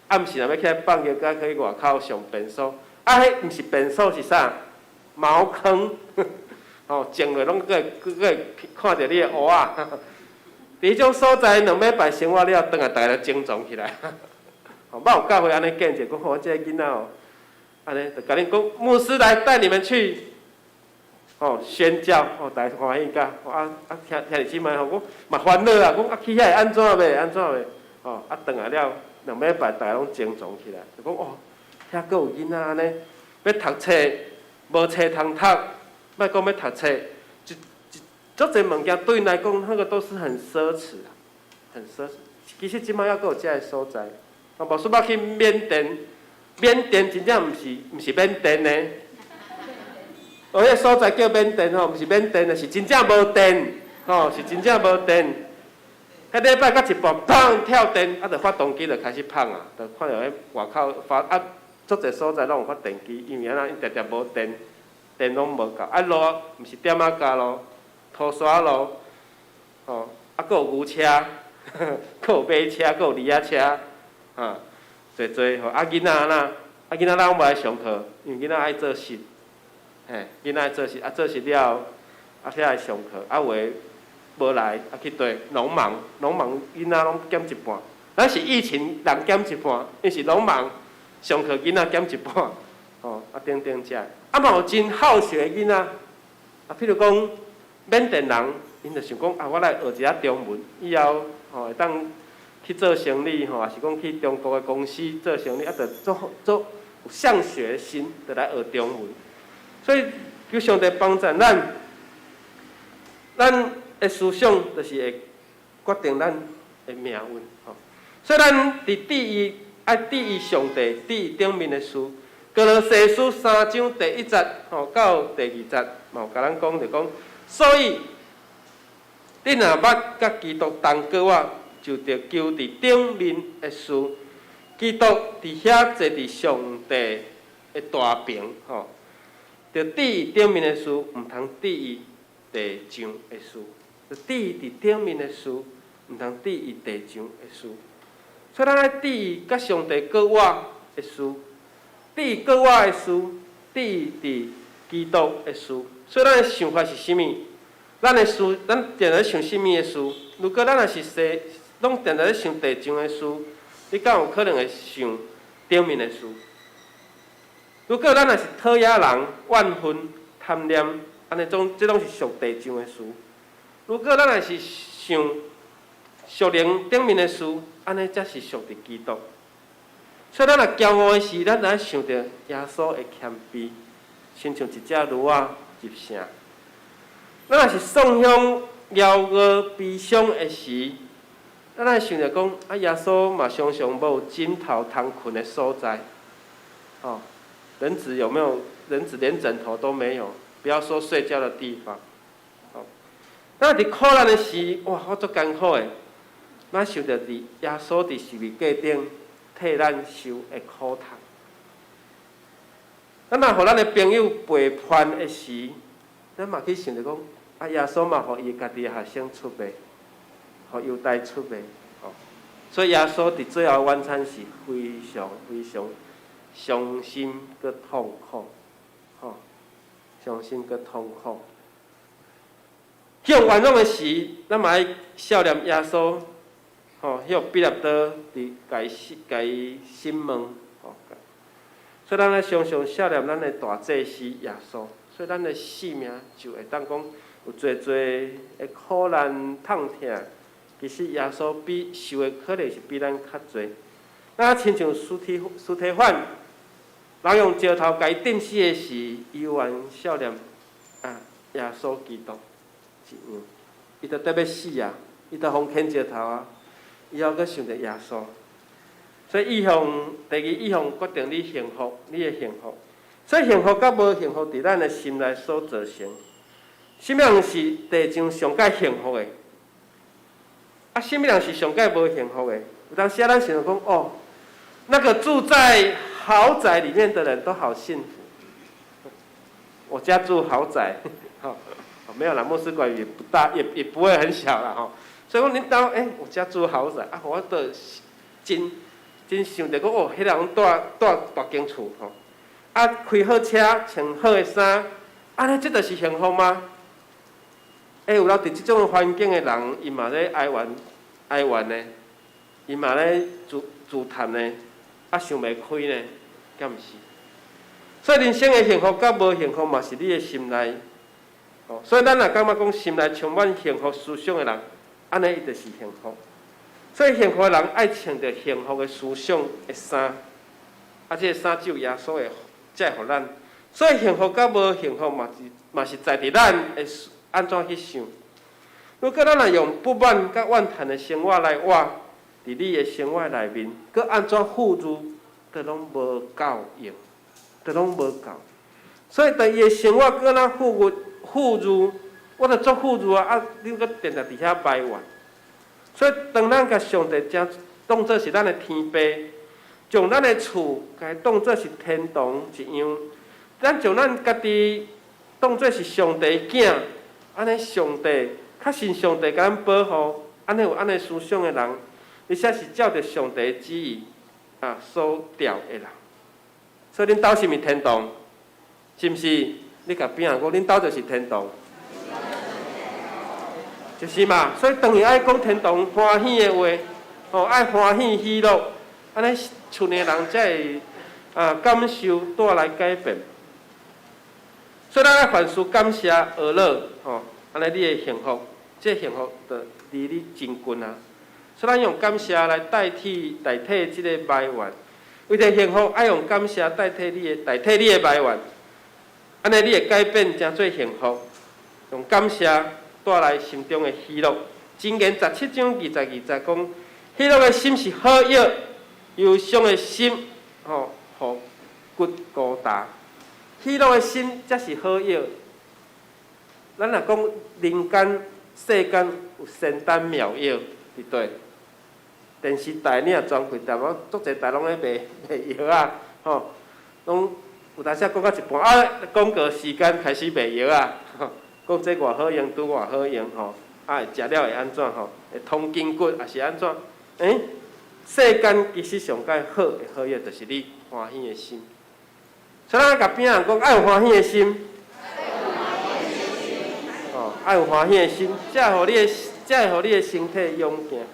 暗時若欲起來放尿，閣愛去外口上便所。啊，彼毋是便所是啥？茅坑，吼，種落攏閣會看著你的蚵仔。佇彼種所在兩禮拜生活了後，轉來逐家就精壯起來。吼，捌有教會按呢見證，講吼，這个囡仔哦，按呢就共恁講，牧師來帶你們去，吼宣教，吼，逐家歡喜甲，啊啊聽聽弟姊妹吼，講嘛煩惱啊，講啊去遐會按怎袂？按怎袂？吼，啊轉來了兩禮拜，逐家攏精壯起來，就講哦，遐閣有囡仔按呢，欲讀冊無冊通讀，莫講欲讀冊，一一足濟物件對𪜶來講，彼個都是很奢侈啊，很奢侈。其實這擺猶閣有遮个所在，啊，無說捌去緬甸，緬甸真正毋是緬甸的，哦，彼个所在叫緬甸吼，毋是緬甸的，是真正無電，吼，是真正無電。彼禮拜到一半，砰跳電，啊，就發動機就開始麭啊，就看著彼外口發啊，足濟所在攏有發電機，因為按怎，伊定定無電，電攏無夠，啊路毋是點仔膠路，塗沙路，吼，啊，閣有牛車，閣有馬車，閣有犁仔車，哈，濟濟吼，啊囡仔按怎？啊囡仔攏無愛上課，因為囡仔愛做實，嘿，囡仔愛做實，啊做實了後，啊，遐來上課，啊有的無來，啊去對農忙，農忙囡仔攏減一半。咱是疫情人減一半，𪜶是農忙上課囡仔減一半，吼啊等等遮，啊嘛有真好學的囡仔，啊譬如講緬甸人，𪜶就想講啊，我來學一下中文，以後吼會當去做生理吼，抑是講去中國的公司做生理，啊，就做做有向學心，就來學中文。所以求上帝幫助咱，咱的思想就是會決定咱的命運吼。所以咱佇注意愛注意上帝，注意頂面的事。歌羅西書三章第一節吼到第二節，嘛有共咱講就講，所以恁若捌佮基督同過活，就著求佇頂面的事。基督佇遐坐佇上帝的大爿吼，著注意頂面的事，毋通注意地上的事。著注意佇頂面的事，毋通注意地上的事。所以咱愛注意佮上帝過活的事，注意過活的事，注意佇基督的事。所以咱的想法是啥物？咱的事，咱定定想啥物的事？如果咱若是踅，攏定定咧想地上的事，你敢有可能會想頂面的事？如果咱若是討厭人、怨恨、貪念，按呢種，這攏是屬地上的事。如果咱若是想屬靈頂面的事，按呢才是屬佇基督。所以咱若驕傲的時，咱愛想著耶穌的謙卑，親像一隻驢仔入城。咱若是喪享驕傲悲傷的時，咱愛想著講，啊，耶穌嘛常常無枕頭通睏的所在，哦，人子有沒有？人子連枕頭都沒有，不要說睡覺的地方。哦，咱佇苦難的時，哇，我足艱苦的。咱想著佇耶穌佇十字架頂替咱受的苦痛。咱若予咱的朋友背叛的時，咱嘛去想著講，啊，耶穌嘛予伊家己的學生出賣，予猶大出賣，吼。所以耶穌佇最後晚餐是非常非常傷心閣痛苦，吼，傷心閣痛苦。予人冤枉的時，咱嘛愛想念耶穌，吼，予彼拉多佇共伊共伊審問，吼。所以咱愛常常想念咱的大祭司耶穌，所以咱的性命就會當講有濟濟的苦難痛疼，其實耶穌比受的可能是比咱較濟。那親像司提司提反，人用石頭共伊釘死的時，伊猶原想念啊耶穌基督一樣，伊都得欲死啊，伊都予人牽石頭啊，伊猶閣想著耶穌。所以意向第二意向決定你幸福，你的幸福。所以幸福佮無幸福，佇咱的心內所造成。啥物人是地上上蓋幸福的？啊，啥物人是上蓋無幸福的？有當時啊，咱想講哦，那個住在豪宅裡面的人都好幸福。我家住豪宅，吼，沒有啦，牧師館也不大，也不會很小啦，吼。所以講，恁兜，欸，我家住豪宅，啊，我都真真想著講，哦，彼個人住住大間厝，吼，啊，開好車，穿好的衫，按呢，這就是幸福嗎？欸，有啦，佇這種環境的人，伊嘛咧哀怨哀怨呢，伊嘛咧自自嘆呢，啊，想袂開呢，敢毋是？所以人生的幸福佮無幸福嘛，是你的心內。哦，所以咱若感覺講心內充滿幸福思想的人，按呢伊就是幸福。所以幸福的人愛穿著幸福的思想的衫，啊，這個衫只有耶穌會才會予咱。所以幸福佮無幸福嘛是嘛是在佇咱會按怎去想。如果咱若用不滿佮怨嘆的生活來活，佇你的生活內面，閣按怎富裕，都攏無夠用，都攏無夠。所以當伊的生活閣若富裕富裕，我著足富裕啊！啊，你閣定定佇遐埋怨。所以當咱共上帝正當做是咱的天父，將咱的厝共伊當做是天堂一樣，咱將咱家己當做是上帝囝，按呢上帝確信上帝共咱保護，按呢有按呢思想的人，伊才是照著上帝旨意啊所召的人。所以恁兜是毋是天堂？是毋是？你共邊仔講，恁兜就是天堂。就是嘛，所以當然愛講天堂歡喜的話，吼，愛歡喜喜樂，按呢厝內人才會啊感受帶來改變。所以咱愛凡事感謝呵咾，吼，按呢你的幸福，這幸福就離你真近啊。所以咱用感謝來代替代替這个埋怨，為著幸福愛用感謝代替你的代替你的埋怨，按呢你會改變成做幸福，用感謝帶來心中的喜樂。箴言17章22節講，喜樂的心是好藥，憂傷的心，吼，予骨孤焦。喜樂的心才是好藥。咱若講人間世間有仙丹妙藥，佇佗？電視台你若轉開淡薄，足濟台攏咧賣賣藥仔，吼，攏有當時講到一半，啊，廣告時間開始賣藥仔，講這偌好用，拄偌好用，吼，啊，會食了會按怎吼？會通筋骨，抑是按怎？欸，世間其實上蓋好的好藥，就是你歡喜的心。所以咱共邊仔人講，愛有歡喜的心。哦，愛有歡喜的心，才會予你的，才會予你的身體勇健。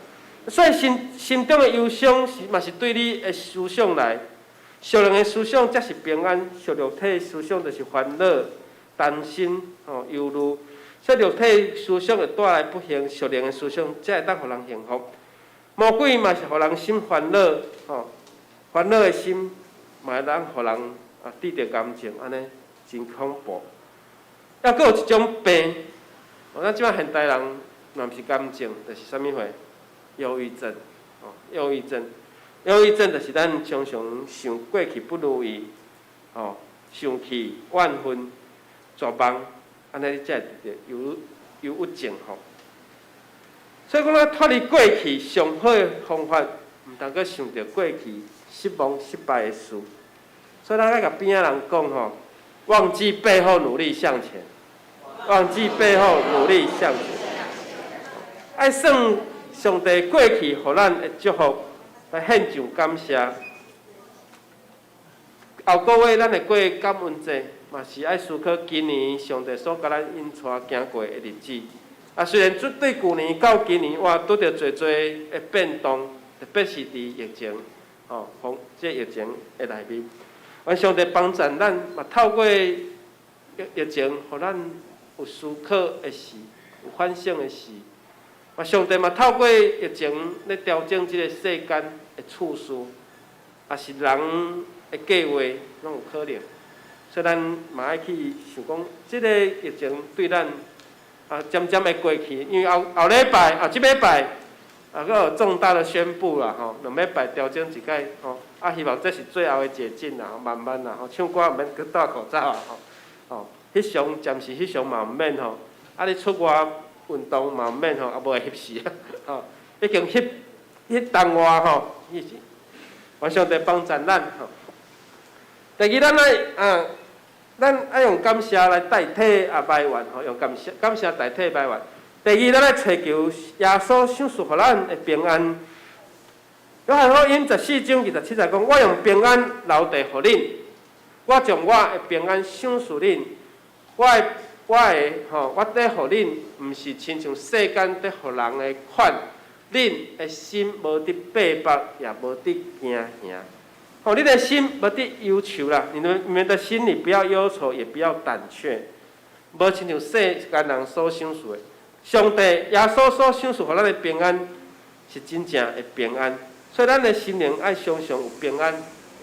所以心心中的憂傷是嘛是對你的思想來，屬靈的思想才是平安，屬肉體的思想就是煩惱、擔心、吼憂慮。所以肉體思想會帶來不幸，屬靈的思想才會當予人幸福。魔鬼嘛是予人心煩惱，吼煩惱的心嘛會當予人啊得著癌症，按呢真恐怖。抑閣有一種病，哦，咱這擺現代人若毋是癌症，就是啥物貨？憂鬱症，哦，憂鬱症，憂鬱症就是咱常常想過去不如意，哦，生氣、怨恨、絕望，按呢你才會得著憂憂鬱症吼。所以講，咱脫離過去上好的方法，毋通閣想著過去失望、失敗的事。所以咱愛共邊仔人講吼，忘記背後，努力向前。忘記背後，努力向前。愛算上帝過去予咱的祝福，來獻上感謝。後個月咱會過感恩節，嘛是愛思考今年上帝所共咱引帶行過的日子。啊，雖然對舊年到今年，哇，拄著濟濟的變動，特別是佇疫情，吼，防這疫情的內面，願上帝幫助咱，嘛透過疫疫情，予咱有思考的時，有反省的時。嘛，上帝嘛透過疫情咧調整這个世間的次序，抑是人的計劃，攏有可能。所以咱嘛愛去想講，這个疫情對咱啊，漸漸會過去，因為後後禮拜啊，這禮拜啊，閣有重大的宣布啦，吼，2禮拜調整一擺，吼，啊，希望這是最後的解禁啦，慢慢啦，吼，唱歌毋免閣戴口罩啊，吼，吼，翕相暫時翕相嘛毋免吼，啊，你出外運動嘛毋免吼，啊，無會翕死啊，吼，已經翕翕動外吼，願上帝幫助咱吼。第二，咱愛啊。咱愛用感謝來代替啊埋怨吼，用感謝感謝代替埋怨。第二，咱愛揣求耶穌賞賜予咱的平安。約翰福音14章27節講：我用平安留佇予恁，我將我的平安賞賜恁。我的我的吼，我佇予恁，毋是親像世間佇予人的款。恁的心無得逼迫，也無得驚嚇。哦，你的心無得憂愁啦，你們的心裡不要憂愁，也不要膽怯，無親像世間人所賞賜的。上帝耶穌所賞賜予咱的平安，是真正的平安。所以咱的心靈愛常常有平安，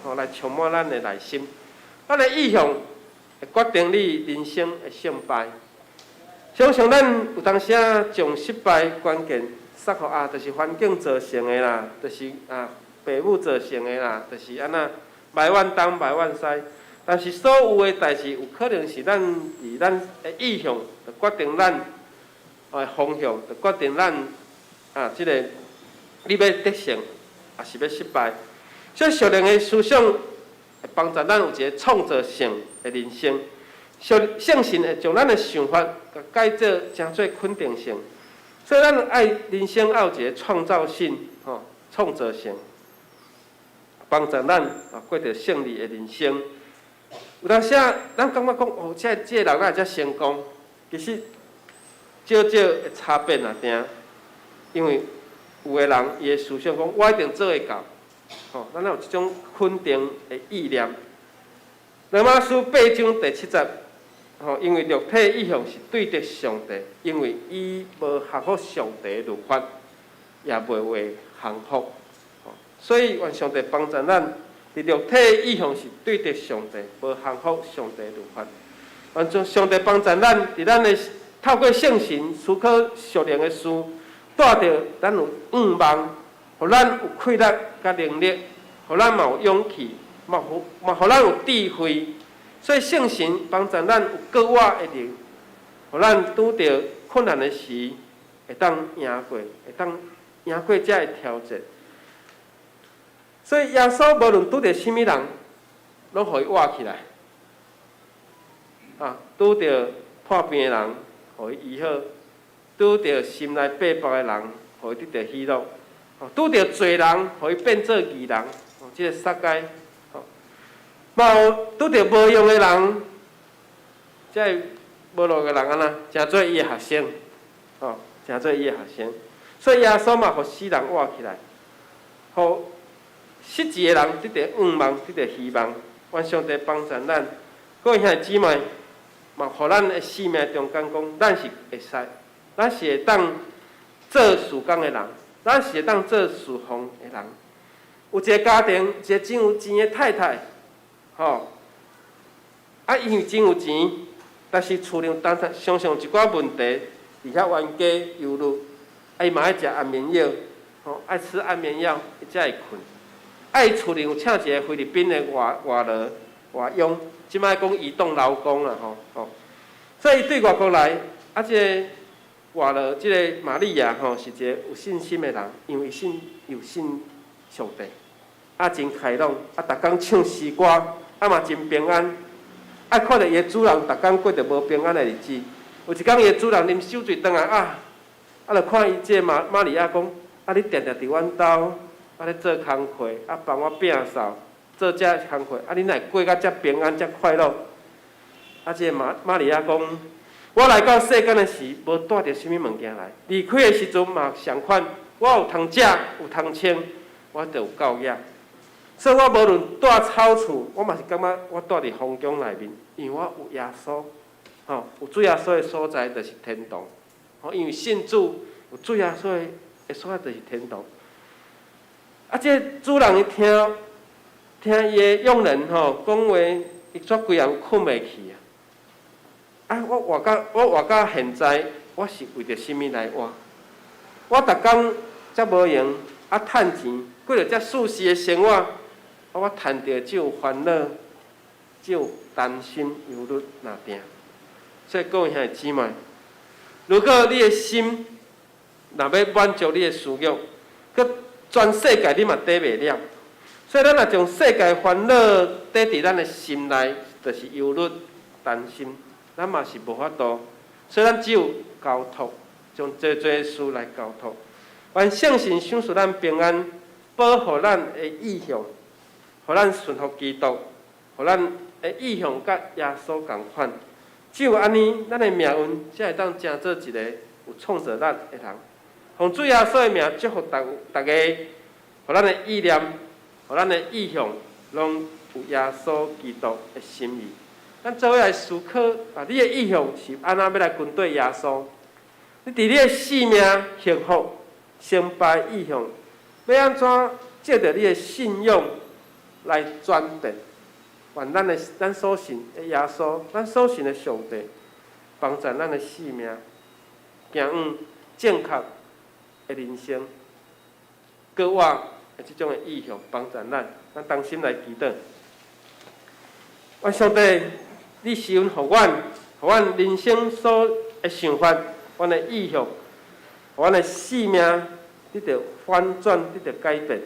吼來充滿咱的內心。咱的意向會決定你人生的勝敗。常常咱有當時仔將失敗關鍵說予啊，就是環境造成的啦，就是啊。父母造成的啦，就是按怎埋怨東埋怨西，但是所有的代誌有可能是咱佇咱的意向，就決定咱的方向，就決定咱啊，這个你欲得勝，抑是欲失敗。所以屬靈的思想會幫助咱有一个創造性的人生。聖聖神會將咱的想法共改做成做肯定性。所以咱愛人生愛有一个創造性，吼，創造性。幫助咱啊過著勝利的人生。有當時啊，咱感覺講哦，這這个人哪會遮成功？其實少少的差別爾定，因為有的人伊的思想講，我一定做會到，吼，咱有這種肯定的意念。羅馬書八章第七節，吼，因為肉體意向是對敵上帝，因為伊無降服上帝的律法，也袂會降服。所以願上帝幫助咱，佇肉體意向是對敵上帝，無降服上帝律法。願上帝幫助咱，佇咱的透過聖神思考屬靈的事，帶著咱有向望，予咱有氣力佮能力，予咱嘛有勇氣，嘛予嘛予咱有智慧。所以聖神幫助咱有過活的靈，予咱拄著困難的時，會當贏過，會當贏過這个挑戰。所以耶穌無論拄著啥物人，攏予伊活起來。啊，拄著破病的人，予伊醫好；拄著心內百縛的人，予伊得著喜樂；拄著罪人，予伊變做義人。哦，這个撒該，吼，嘛有拄著無用的人，這个無路的人按怎，成做伊的學生，吼，成做伊的學生。所以耶穌嘛，予死人活起來，予失志的人得著向望，得著希望。願上帝幫助咱，各位兄弟姊妹，嘛，予咱的生命中間講，咱是會使，咱是會當做事工的人，咱是會當做侍奉的人。有一个家庭，一个真有錢的太太，吼，啊，因為真有錢，但是厝內當常常一寡問題，佇遐冤家憂慮，啊，伊嘛愛食安眠藥，吼，愛吃安眠藥，伊才會睏。啊，伊厝內有請一个菲律賓的外外勞外傭，這擺講移動勞工啦，吼吼。所以對外國來，啊，這个外勞，這个瑪利亞吼，是一个有信心的人，因為信有信上帝，啊，真開朗，啊，逐工唱詩歌，啊嘛真平安。啊，看著伊的主人逐工過著無平安的日子。有一工伊的主人啉酒醉轉來啊，啊，就看伊這个瑪瑪利亞講，啊，你定定佇阮兜，啊咧做工課，啊幫我摒掃，做這工課，啊，你哪會過甲遮平安、遮快樂？啊，這个瑪瑪利亞講，我來到世間的時，無帶著啥物物件來，離開的時陣嘛相款，我有通食，有通穿，我就有夠額。所以我無論蹛草厝，我嘛是感覺我蹛佇皇宮內面，因為我有耶穌，吼，有主耶穌的所在就是天堂，吼，因為信主有主耶穌的所在就是天堂。啊，這个主人伊聽聽伊的傭人吼講話，伊煞規人睏袂去啊！啊，我活到我活到現在，我是為著啥物來活？我逐工遮無閒，啊，趁錢，過著遮舒適的生活，啊，我趁著只有煩惱，只有擔心憂慮爾定。所以各位兄弟姊妹，如果你的心若欲滿足你的私欲，閣全世界你嘛綴袂了。所以咱若將世界煩惱綴佇咱的心內，就是憂慮、擔心，咱嘛是無法度。所以咱只有交託，將濟濟事來交託。願聖神賞賜咱平安，保護咱的意向，予咱順服基督，予咱的意向佮耶穌仝款。只有按呢，咱的命運才會當成做一個有創造力的人。奉主耶穌的名祝福逐逐家，予咱的意念，予咱的意向，攏有耶穌基督的心意。咱做伙來思考啊，你的意向是按怎欲來跟綴耶穌？你佇你的生命幸福、成敗意向，欲按怎藉著你的信仰來轉變？願咱的咱所信的耶穌，咱所信的上帝，幫助咱的生命，行往正確的人生，過活的這種的意向，幫助咱，咱同心來祈禱。願上帝，你施恩予阮，予阮人生所的想法，阮的意向，予阮的生命得著反轉，得著改變。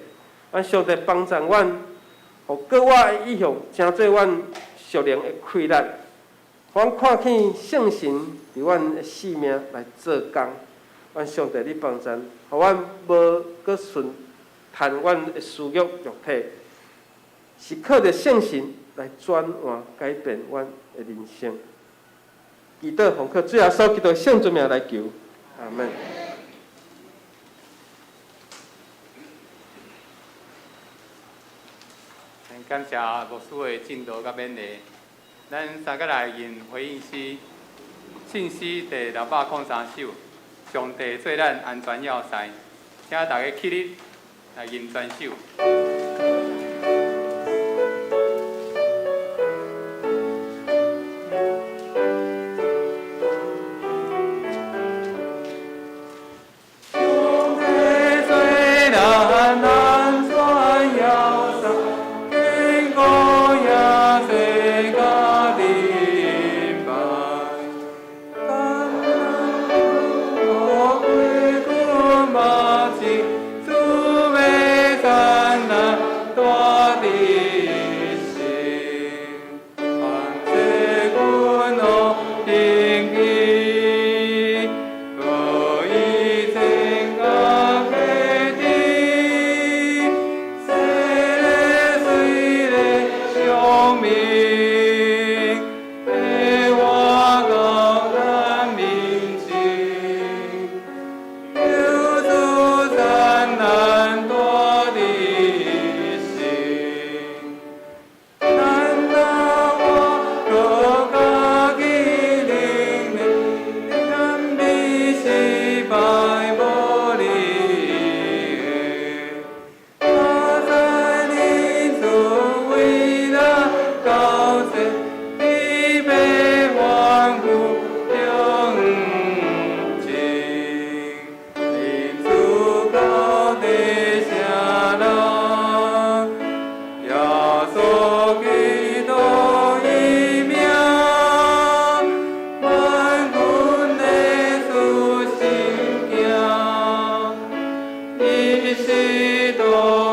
願上帝幫助阮，予過活的意向，成做阮屬靈的氣力，予阮看見聖神佇阮的生命來做工。願上帝你幫助，予阮無閣順趁阮的私欲肉體，是靠著聖神來轉換改變阮的人生。祈禱奉靠主耶穌基督聖尊名來求，阿門。感謝牧師的證道佮勉勵，咱三個來吟回應詩，信詩第603首，上帝做咱安全要塞，請大家起立來吟全首。請坐。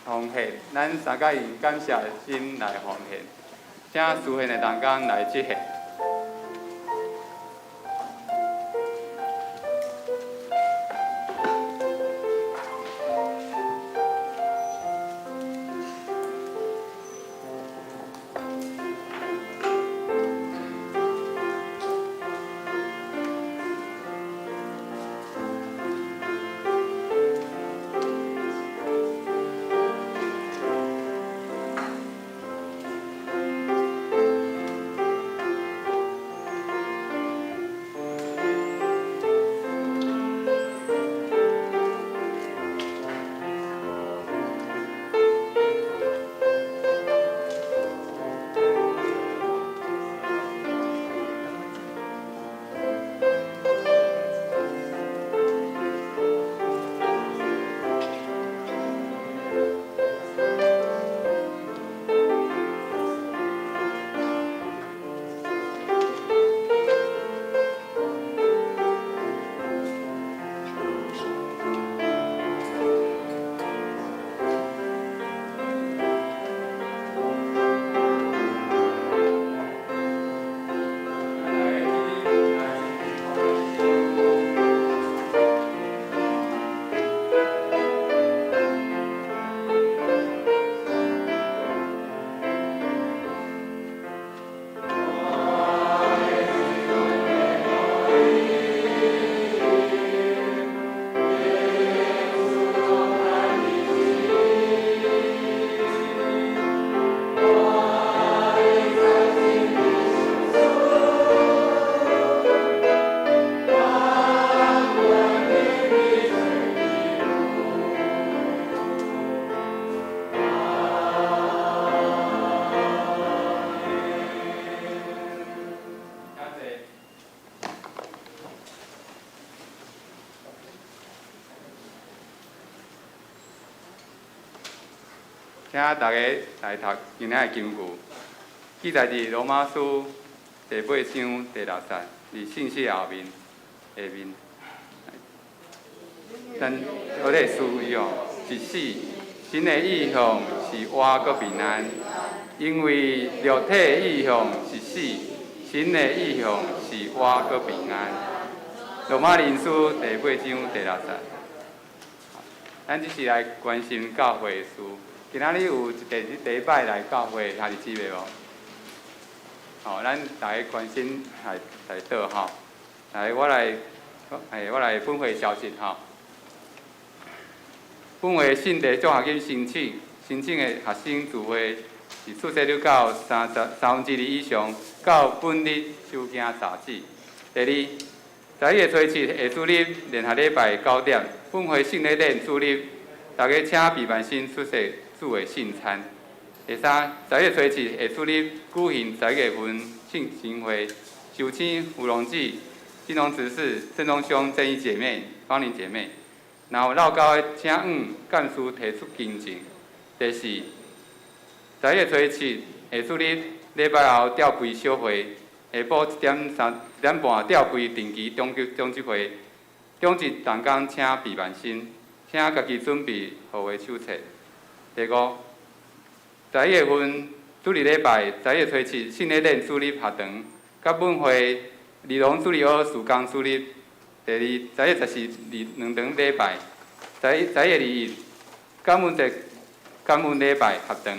奉獻，咱三个用感謝的心來奉獻，請司獻的同工來執獻。請大家來讀今仔的金句，記載佇羅馬書第八章第六節，佇信息後面下面。咱肉體思維哦是死，神的意向是活閣平安，因為肉體意向是死，神的意向是活閣平安。羅馬人書第八章第六節。咱這是來關心教會的事。今仔日有一第第一擺來教會兄弟姊妹無？吼，咱大家關心來來倒吼。來，我來，哎，我來分會消息吼。本會信德獎學金申請，申請的學生聚會是出席率到三十三分之二以上，到本日收件截止。第二，十一月初七下主日聯合禮拜九點，本會聖禮典主日，大家請備萬新出席主的聖餐。第三，十一月初七下主日舉行十一月份慶神會，壽請胡榮志、金龍執事、鄭東兄、正義姐妹、芳玲姐妹。若有落交的，請向幹事提出更正。第四，十一月初七下主日禮拜後召開小會，下晡一點三一點半召開定期中級中執會，中執同工請備萬新，請家己準備號碼手冊。第五，十一月份主日禮拜十一月初七聖禮典主日學堂，佮本會兒童主日學事工主日。第二，十一月十四二兩堂禮拜，十一十一月二一感恩節感恩禮拜合堂。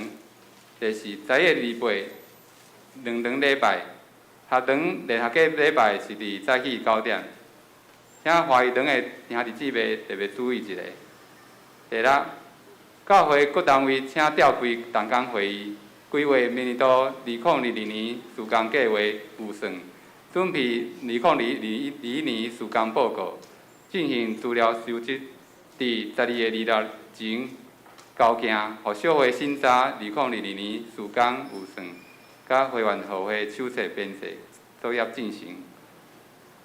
第四，十一月二八兩堂禮拜，學堂聯合禮禮拜是佇早起九點，請華語堂的兄弟姊妹特別注意一下。第六，教會各單位請召開同工會議，規劃明年度二零二二年事工計劃預算。準備二零二二一年事工報告，進行資料收集，佇十二月二六前交件，予小會審查二零二二年事工預算，佮會員號碼手冊編製作業進行。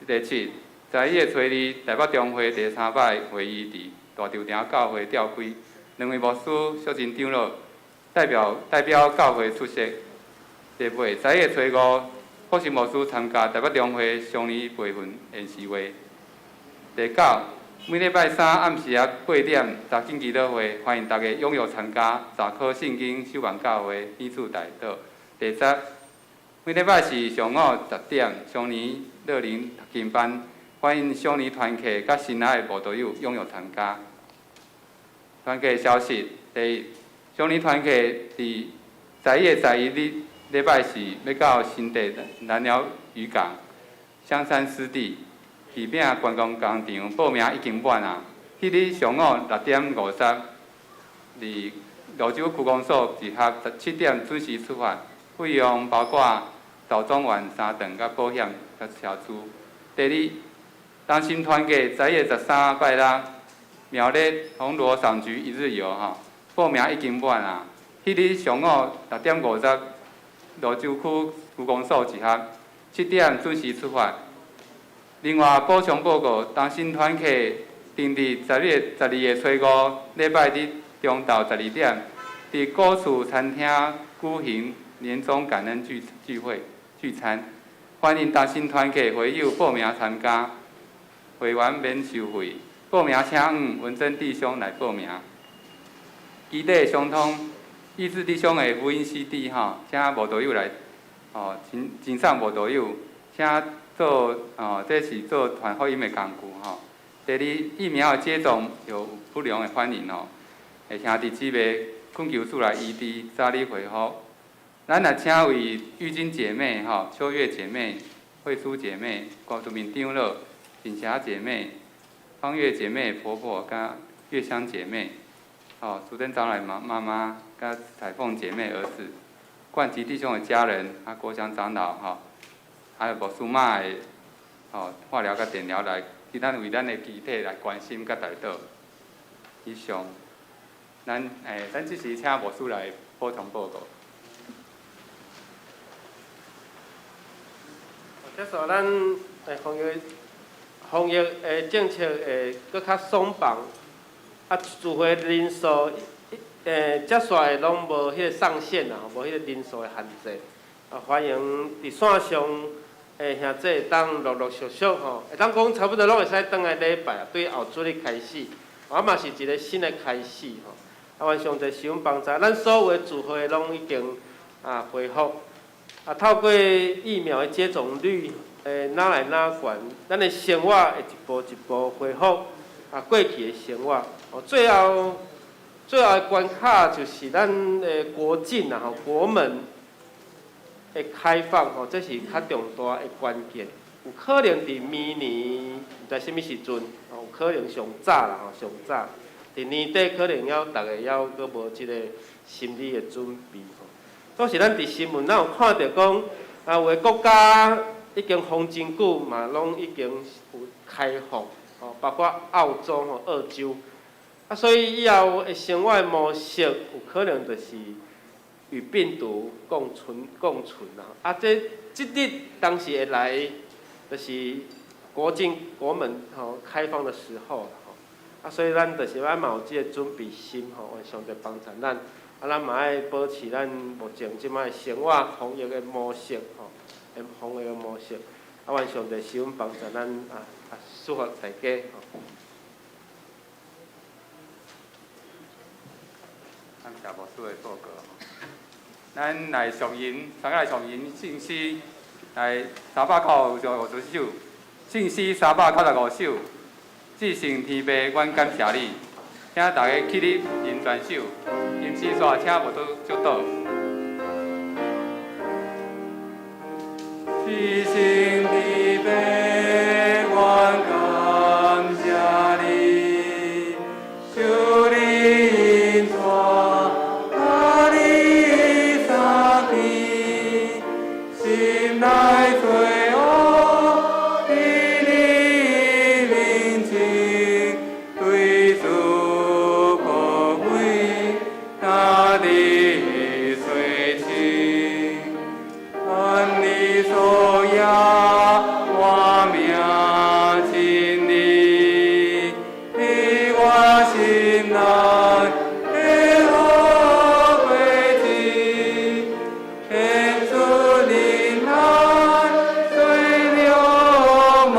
第七，十一月初二，台北中會第三擺會議佇大稻埕教會召開，兩位牧師、小真長老代表代表教會出席。第八，十一月初五，福信牧師參加台北中會雙年培訓研習會。第九，每禮拜三暗時仔八點，查經祈禱會，歡迎大家踴躍參加。查考聖經守望教會彼此代禱。第十，每禮拜四上午十點，雙年樂齡讀經班，歡迎少年團契佮新來的慕道友踴躍參加。團契消息：第一，少年團契佇十一月十一日禮拜四欲到新竹蘭寮漁港香山濕地魚餅觀光工場報名已經滿啊！彼日上午六點五十，佇蘆洲區公所集合，七點準時出發。費用包括早中晚三頓佮保險佮車資。第二，同心團契十一月十三拜六苗栗銅鑼賞菊一日遊吼，報名已經滿啊！彼日上午六點五十，蘆洲區區公所集合，七點準時出發。另外補充報告，同心團契定佇十月十二月初五禮拜日中晝十二點，佇古厝餐廳舉行年終感恩聚聚會聚餐，歡迎同心團契會友報名參加，會員免收費。報名請向文珍弟兄來報名。基地相通，意志弟兄的福音 CD 吼，請慕道友來，哦，請請上慕道友，請做哦，這是做傳福音的工具吼。第二，疫苗的接種有不良的反應哦，會兄弟姊妹懇求主來醫治，早日恢復。咱也請為玉金姐妹、吼秋月姐妹、慧珠姐妹、郭祖明長老、錦霞姐妹、方月姐妹婆婆、佮月香姐妹，吼淑珍長老媽媽媽、佮彩鳳姐妹兒子、冠吉弟兄的家人、啊國祥長老吼，還有牧師媽的吼化療佮電療來，替咱為咱的肢體來關心佮代禱。以上，咱欸，咱這時請牧師來補充報告。這煞咱欸防疫防疫的政策會閣較鬆綁，啊，聚會人數一接煞的攏無彼个上限啦，無彼个人數的限制。啊，歡迎佇線上的兄弟會當陸陸續續吼，會當講差不多攏會使轉來禮拜啊，對後主日開始，啊嘛是一个新的開始吼。啊，願上帝賜阮幫助，咱所有的聚會攏已經啊恢復。啊，透過疫苗的接種率，愈來愈懸，咱的生活會一步一步恢復啊過去的生活。哦，最後最後的關卡就是咱的國境啊，吼，國門的開放吼，這是較重大的關鍵。有可能佇明年，毋知啥物時陣，有可能上早啦吼，上早。佇年底可能猶逐个猶閣無這個心理的準備吼。倒是咱佇新聞咱有看著講，啊有的國家已經封真久嘛，攏已經有開放，吼，包括澳洲吼，澳洲。啊，所以以後的生活模式有可能就是與病毒共存共存啊！啊，這這日當時會來，就是國境國門吼開放的時候吼。啊，所以咱就是愛嘛有這個準備心吼，願上帝幫助咱。啊，咱嘛愛保持咱目前這擺生活防疫的模式吼，防疫的模式。啊，願上帝賜阮幫助咱啊啊，祝福大家吼。感謝牧師的報告。咱來上吟，大家來上吟聖詩，來395首，聖詩395首，至聖天父，阮感謝你，請大家起立吟全首，吟詩煞請無都祝禱。至聖天父，阮感謝你，求你引帶你三天，心內罪惡佇你面前，對主可貴，那的水清，按你所言，我命真理，佇我心內的好果子，顯出仁愛做了模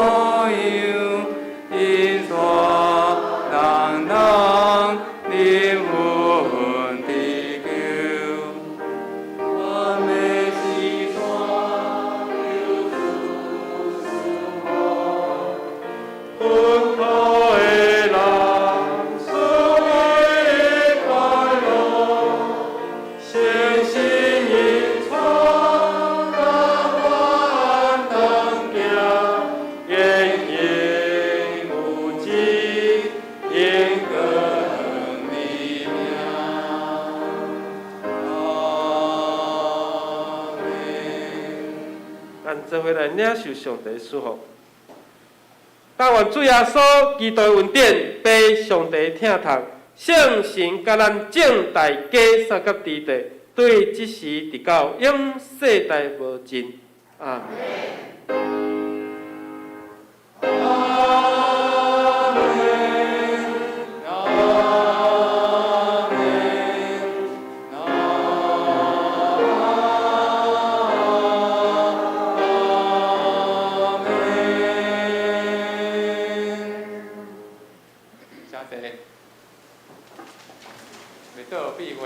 樣，引帶人人靈魂得救。我的是山，困苦的人，赐予快樂，誠心引帶甘願同行，言行有志，應跟你名。阿們。咱做伙來領受上帝祝福。但願主耶穌基督的恩典，父上帝疼痛，聖神佮咱眾大家相佮佇地，對這時直到永世代無盡。阿們。阿們，阿們，阿們。請坐。袂做閉會。